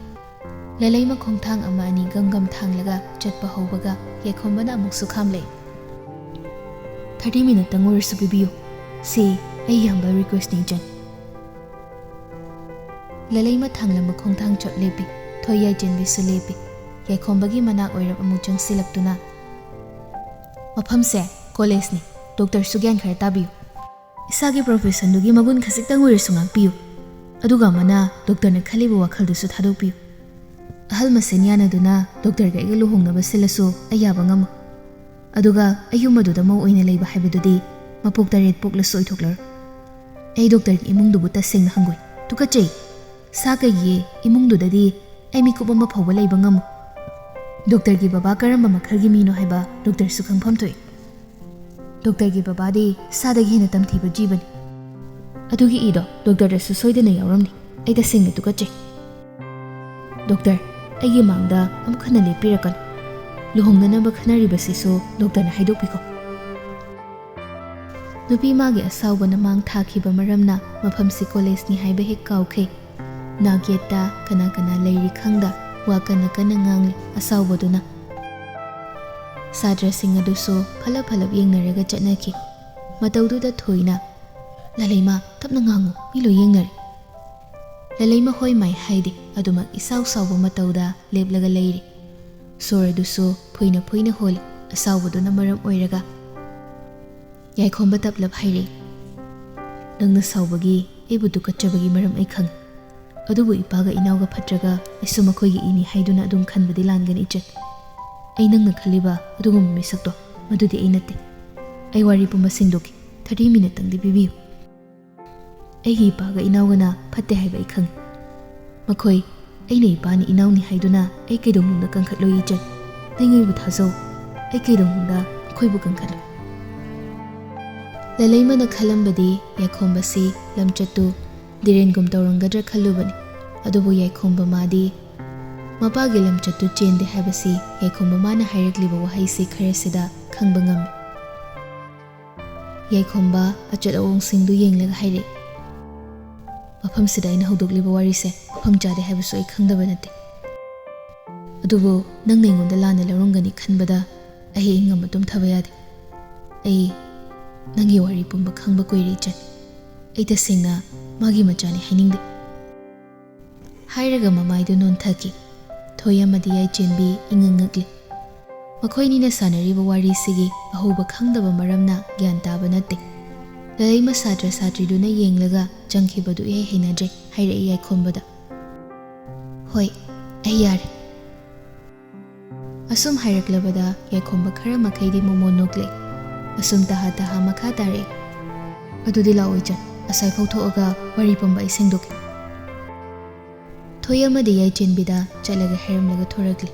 ꯂꯂꯩꯃ ꯈꯣꯡꯊꯥꯡ ꯑꯃ ꯑꯅꯤ ꯒꯝ ꯒꯝ ꯊꯥꯡꯂꯒ ꯆꯠꯄ ꯍꯧꯕꯒ ꯌꯥꯏꯈꯣꯝꯕꯅ ꯑꯃꯨꯛꯁꯨ ꯈꯥꯝꯂꯛꯏ꯫ "ꯊꯥꯔꯇꯤ ꯃꯤꯅꯠꯇꯪ ꯑꯣꯏꯔꯁꯨ ꯄꯤꯕꯤꯌꯨ꯫ ꯁꯤ ꯑꯩꯒꯤ humble requestꯅꯤ, ꯏꯆꯟ꯫" ꯂꯂꯩꯃ ꯊꯥꯡꯂꯝꯕ ꯈꯣꯡꯊꯥꯡ ꯆꯞ ꯂꯦꯞꯄꯤ꯫ ꯊꯣꯏ ꯌꯥꯏꯆꯦꯟꯕꯤꯁꯨ ꯂꯦꯞꯄꯤ꯫ ꯌꯥꯏꯈꯣꯝꯕꯒꯤ ꯃꯅꯥꯛ ꯑꯣꯏꯔꯞ ꯑꯃꯨꯛ ꯆꯪꯁꯤꯜꯂꯛꯇꯨꯅ, "ꯃꯐꯝꯁꯦ ꯀꯣꯂꯦꯖꯅꯤ꯫ ꯗꯣꯛꯇꯔꯁꯨ ꯒ꯭ꯌꯥꯟ ꯈꯔ ꯇꯥꯕꯤꯌꯨ꯫ ꯏꯁꯥꯒꯤ professionꯗꯨꯒꯤ ꯃꯒꯨꯟ ꯈꯖꯤꯛꯇꯪ ꯑꯣꯏꯔꯁꯨ ꯉꯥꯛꯄꯤꯌꯨ꯫ ꯑꯗꯨꯒ ꯑꯃꯅ ꯗꯣꯛꯇꯔꯅ ꯈꯜꯂꯤꯕ ꯋꯥꯈꯜꯗꯨꯁꯨ ꯊꯥꯗꯣꯛꯄꯤꯌꯨ꯫ ꯑꯍꯜ ꯃꯁꯦꯟ ꯌꯥꯅꯗꯨꯅ ꯗꯣꯛꯇꯔꯒ ꯑꯩꯒ ꯂꯨꯍꯣꯡꯅꯕ ꯁꯤꯜꯂꯁꯨ ꯑꯩ ꯌꯥꯕ ꯉꯝꯃꯣꯏ꯫ ꯑꯗꯨꯒ ꯑꯩ ꯌꯨꯝ ꯑꯗꯨꯗ ꯃꯧ ꯑꯣꯏꯅ ꯂꯩꯕ ꯍꯥꯏꯕꯗꯨꯗꯤ ꯃꯄꯣꯛ ꯇꯔꯦꯠ ꯄꯣꯛꯂꯁꯨ ꯑꯣꯏꯊꯣꯛꯂꯔꯣꯏ꯫ ꯑꯩ ꯗꯣꯛꯇꯔꯒꯤ ꯏꯃꯨꯡꯗꯨꯕꯨ ꯇꯁꯦꯡꯅ ꯍꯪꯒꯣꯏ꯫ ꯇꯨꯀꯠꯆꯩ꯫ ꯁꯥ ꯀꯩꯒꯤ ꯏꯃꯨꯡꯗꯨꯗꯗꯤ ꯑꯩ ꯃꯤꯀꯨꯞ ꯑꯃ ꯐꯥꯎꯕ ꯂꯩꯕ ꯉꯝꯃꯣꯏ꯫ ꯗꯣꯛꯇꯔꯒꯤ ꯕꯕꯥ ꯀꯔꯝꯕ ꯃꯈꯜꯒꯤ ꯃꯤꯅꯣ ꯍꯥꯏꯕ ꯗꯣꯛꯇꯔꯁꯨ ꯈꯪꯐꯝ ꯊꯣꯛꯏ꯫ ꯗꯣꯛꯇꯔꯒꯤ ꯕꯕꯥꯗꯤ ꯁꯥꯗꯒꯤ ꯍꯦꯟꯅ ꯇꯝꯊꯤꯕ ꯖꯤꯕꯅꯤ꯫ ꯑꯗꯨꯒꯤ ꯏꯗꯣ ꯗꯣꯛꯇꯔꯗꯁꯨ ꯁꯣꯏꯗꯅ ꯌꯥꯎꯔꯝꯅꯤ꯫ ꯑꯩ ꯇꯁꯦꯡꯅ ꯇꯨꯀꯠꯆꯩ꯫ ꯗꯣꯛꯇꯔ, ꯑꯩꯒꯤ ꯃꯥꯡꯗ ꯑꯃꯨꯛ ꯍꯟꯅ ꯂꯦꯞꯄꯤꯔꯛꯀꯅꯨ꯫ ꯂꯨꯍꯣꯡꯅꯅꯕ ꯈꯟꯅꯔꯤꯕꯁꯤꯁꯨ ꯗꯣꯛꯇꯔꯅ ꯍꯥꯏꯗꯣꯛꯄꯤꯈꯣ꯫" ꯅꯨꯄꯤ ꯃꯥꯒꯤ ꯑꯁꯥꯎꯕꯅ ꯃꯥꯡ ꯊꯥꯈꯤꯕ ꯃꯔꯝꯅ ꯃꯐꯝꯁꯤ ꯀꯣꯂꯦꯖꯅꯤ ꯍꯥꯏꯕ ꯍꯦꯛ ꯀꯥꯎꯈ꯭ꯔꯦ꯫ ꯅꯥꯛ ꯌꯦꯠꯇ ꯀꯅꯥ ꯀꯅꯥ ꯂꯩꯔꯤ ꯈꯪꯗ ꯋꯥ ꯀꯟꯅ ꯀꯟꯅ ꯉꯥꯡꯂꯤ ꯑꯁꯥꯎꯕꯗꯨꯅ꯫ ꯁꯥꯇ꯭ꯔꯁꯤꯡ ꯑꯗꯨꯁꯨ ꯐꯂꯞ ꯐꯂꯞ ꯌꯦꯡꯅꯔꯒ ꯆꯠꯅꯈꯤ꯫ ꯃꯇꯧꯗꯨꯗ ꯊꯣꯏꯅ, "ꯂꯂꯩꯃ, ꯇꯞꯅ ꯉꯥꯡꯉꯨ, ꯃꯤ ꯂꯣꯏ ꯌꯦꯡꯅꯔꯦ꯫" ꯂꯂꯩꯃ ꯍꯣꯏ ꯃꯥꯏ ꯍꯥꯏꯗꯦ, ꯑꯗꯨꯃꯛ ꯏꯁꯥꯎ ꯁꯥꯎꯕ ꯃꯇꯧꯗ ꯂꯦꯞꯂꯒ ꯂꯩꯔꯤ꯫ ꯁꯣꯔ ꯑꯗꯨꯁꯨ ꯐꯨꯏꯅ ꯐꯨꯏꯅ ꯍꯣꯜꯂꯤ ꯑꯁꯥꯎꯕꯗꯨꯅ ꯃꯔꯝ ꯑꯣꯏꯔꯒ꯫ ꯌꯥꯏꯈꯣꯝꯕ ꯇꯞꯂꯞ ꯍꯥꯏꯔꯛꯏ, "ꯅꯪꯅ ꯁꯥꯎꯕꯒꯤ, ꯑꯩꯕꯨ ꯇꯨꯀꯠꯆꯕꯒꯤ ꯃꯔꯝ ꯑꯩ ꯈꯪꯏ꯫ ꯑꯗꯨꯕꯨ ꯏꯄꯥꯒ ꯏꯅꯥꯎꯒ ꯐꯠꯇ꯭ꯔꯒ ꯑꯩꯁꯨ ꯃꯈꯣꯏꯒꯤ ꯏꯅꯤ ꯍꯥꯏꯗꯨꯅ ꯑꯗꯨꯝ ꯈꯟꯕꯗꯤ ꯂꯥꯟꯒꯅꯤ, ꯏꯆꯟ꯫ ꯑꯩ ꯅꯪꯅ ꯈꯜꯂꯤꯕ ꯑꯗꯨꯒꯨꯝꯕ ꯃꯤꯁꯛꯇꯣ, ꯃꯗꯨꯗꯤ ꯑꯩ ꯅꯠꯇꯦ꯫ ꯑꯩ ꯋꯥꯔꯤ ꯄꯨꯝꯕ ꯁꯦꯡꯗꯣꯛꯀꯦ꯫ ꯊꯥꯔꯇꯤ ꯃꯤꯅꯠꯇꯪꯗꯤ ꯄꯤꯕꯤꯌꯨ꯫ ꯑꯩꯒꯤ ꯏꯄꯥꯒ ꯏꯅꯥꯎꯒꯅ ꯐꯠꯇꯦ ꯍꯥꯏꯕ ꯑꯩ ꯈꯪꯉꯤ꯫ ꯃꯈꯣꯏ, ꯑꯩꯅ ꯏꯄꯥꯅꯤ ꯏꯅꯥꯎꯅꯤ ꯍꯥꯏꯗꯨꯅ ꯑꯩ ꯀꯩꯗꯧꯅꯨꯡꯗ ꯀꯟꯈꯠꯂꯣꯏ ꯏꯆꯟ꯫ ꯅꯪ ꯑꯩꯕꯨ ꯊꯥꯖꯧ꯫ ꯑꯩ ꯀꯩꯗꯧꯅꯨꯡꯗ ꯃꯈꯣꯏꯕꯨ ꯀꯟꯈꯠꯂꯣꯏ꯫ ꯂꯂꯩꯃꯅ ꯈꯜꯂꯝꯕꯗꯤ ꯌꯥꯏꯈꯣꯝꯕꯁꯤ ꯂꯝꯆꯠꯇꯨ ꯗꯤꯔꯦꯟꯒꯨꯝ ꯇꯧꯔꯝꯒꯗ꯭ꯔꯥ ꯈꯜꯂꯨꯕꯅꯤ꯫ ꯑꯗꯨꯕꯨ ꯌꯥꯏꯈꯣꯝꯕ ꯃꯥꯗꯤ ꯃꯄꯥꯒꯤ ꯂꯝꯆꯠꯇꯨ ꯆꯦꯟꯗꯦ ꯍꯥꯏꯕꯁꯤ ꯌꯥꯏꯈꯣꯝꯕ ꯃꯥꯅ ꯍꯥꯏꯔꯛꯂꯤꯕ ꯋꯥꯍꯩꯁꯤ ꯈꯔꯁꯤꯗ ꯈꯪꯕ ꯉꯝꯃꯤ꯫ ꯌꯥꯏꯈꯣꯝꯕ ꯑꯆꯠ ꯑꯋꯣꯡꯁꯤꯡꯗꯨ ꯌꯦꯡꯂꯒ ꯍꯥꯏꯔꯛꯏ, "ꯃꯐꯝꯁꯤꯗ ꯑꯩꯅ ꯍꯧꯗꯣꯛꯂꯤꯕ ꯋꯥꯔꯤꯁꯦ ꯃꯐꯝ ꯆꯥꯗꯦ ꯍꯥꯏꯕꯁꯨ ꯑꯩ ꯈꯪꯗꯕ ꯅꯠꯇꯦ꯫ ꯑꯗꯨꯕꯨ ꯅꯪꯅ ꯑꯩꯉꯣꯟꯗ ꯂꯥꯟꯅ ꯂꯧꯔꯝꯒꯅꯤ ꯈꯟꯕꯗ ꯑꯩ ꯏꯪ ꯑꯃ ꯇꯨꯝꯊꯕ ꯌꯥꯗꯦ꯫ ꯑꯩ ꯅꯪꯒꯤ ꯋꯥꯔꯤ ꯄꯨꯝꯕ ꯈꯪꯕ ꯀꯨꯏꯔꯦ ꯏꯆꯟ꯫ ꯑꯩ ꯇꯁꯦꯡꯅ ꯃꯥꯒꯤ ꯃꯆꯥꯅꯤ ꯍꯥꯏꯅꯤꯡꯗꯦ"꯫ ꯍꯥꯏꯔꯒ ꯃꯃꯥꯏꯗꯨ ꯅꯣꯟꯊꯈꯤ꯫ ꯊꯣꯏ ꯑꯃꯗꯤ ꯌꯥꯏꯆꯦꯟꯕꯤ ꯏꯉꯛ ꯉꯛꯂꯤ꯫ ꯃꯈꯣꯏꯅꯤꯅ ꯁꯥꯟꯅꯔꯤꯕ ꯋꯥꯔꯤꯁꯤꯒꯤ ꯑꯍꯧꯕ ꯈꯪꯗꯕ ꯃꯔꯝꯅ ꯒ꯭ꯌꯥꯟ ꯇꯥꯕ ꯅꯠꯇꯦ꯫ ꯂꯂꯩꯃ ꯁꯥꯇ꯭ꯔ ꯁꯥꯇ꯭ꯔꯤꯗꯨꯅ ꯌꯦꯡꯂꯒ ꯆꯪꯈꯤꯕꯗꯨ ꯏꯍꯩ ꯍꯩꯅꯗ꯭ꯔꯦ ꯍꯥꯏꯔꯛꯏ ꯌꯥꯏꯈꯣꯝꯕꯗ꯫ "ꯍꯣꯏ, ꯑꯩ ꯌꯥꯔꯦ"꯫ ꯑꯁꯨꯝ ꯍꯥꯏꯔꯛꯂꯕꯗ ꯌꯥꯏꯈꯣꯝꯕ ꯈꯔ ꯃꯈꯩꯗꯤ ꯃꯣꯃꯣꯟ ꯅꯣꯛꯂꯦ꯫ ꯑꯁꯨꯝ ꯇꯍꯥ ꯇꯍꯥ ꯃꯈꯥ ꯇꯥꯔꯛꯏ꯫ "ꯑꯗꯨꯗꯤ ꯂꯥꯛꯑꯣ ꯏꯆꯟ, ꯑꯁꯥꯏꯐꯥꯎ ꯊꯣꯛꯑꯒ ꯋꯥꯔꯤ ꯄꯨꯝꯕ ꯑꯩ ꯁꯦꯡꯗꯣꯛꯀꯦ"꯫ ꯊꯣꯏ ꯑꯃꯗꯤ ꯌꯥꯏꯆꯦꯟꯕꯤꯗ ꯆꯠꯂꯒꯦ ꯍꯥꯏꯔꯝꯂꯒ ꯊꯣꯔꯛꯂꯤ꯫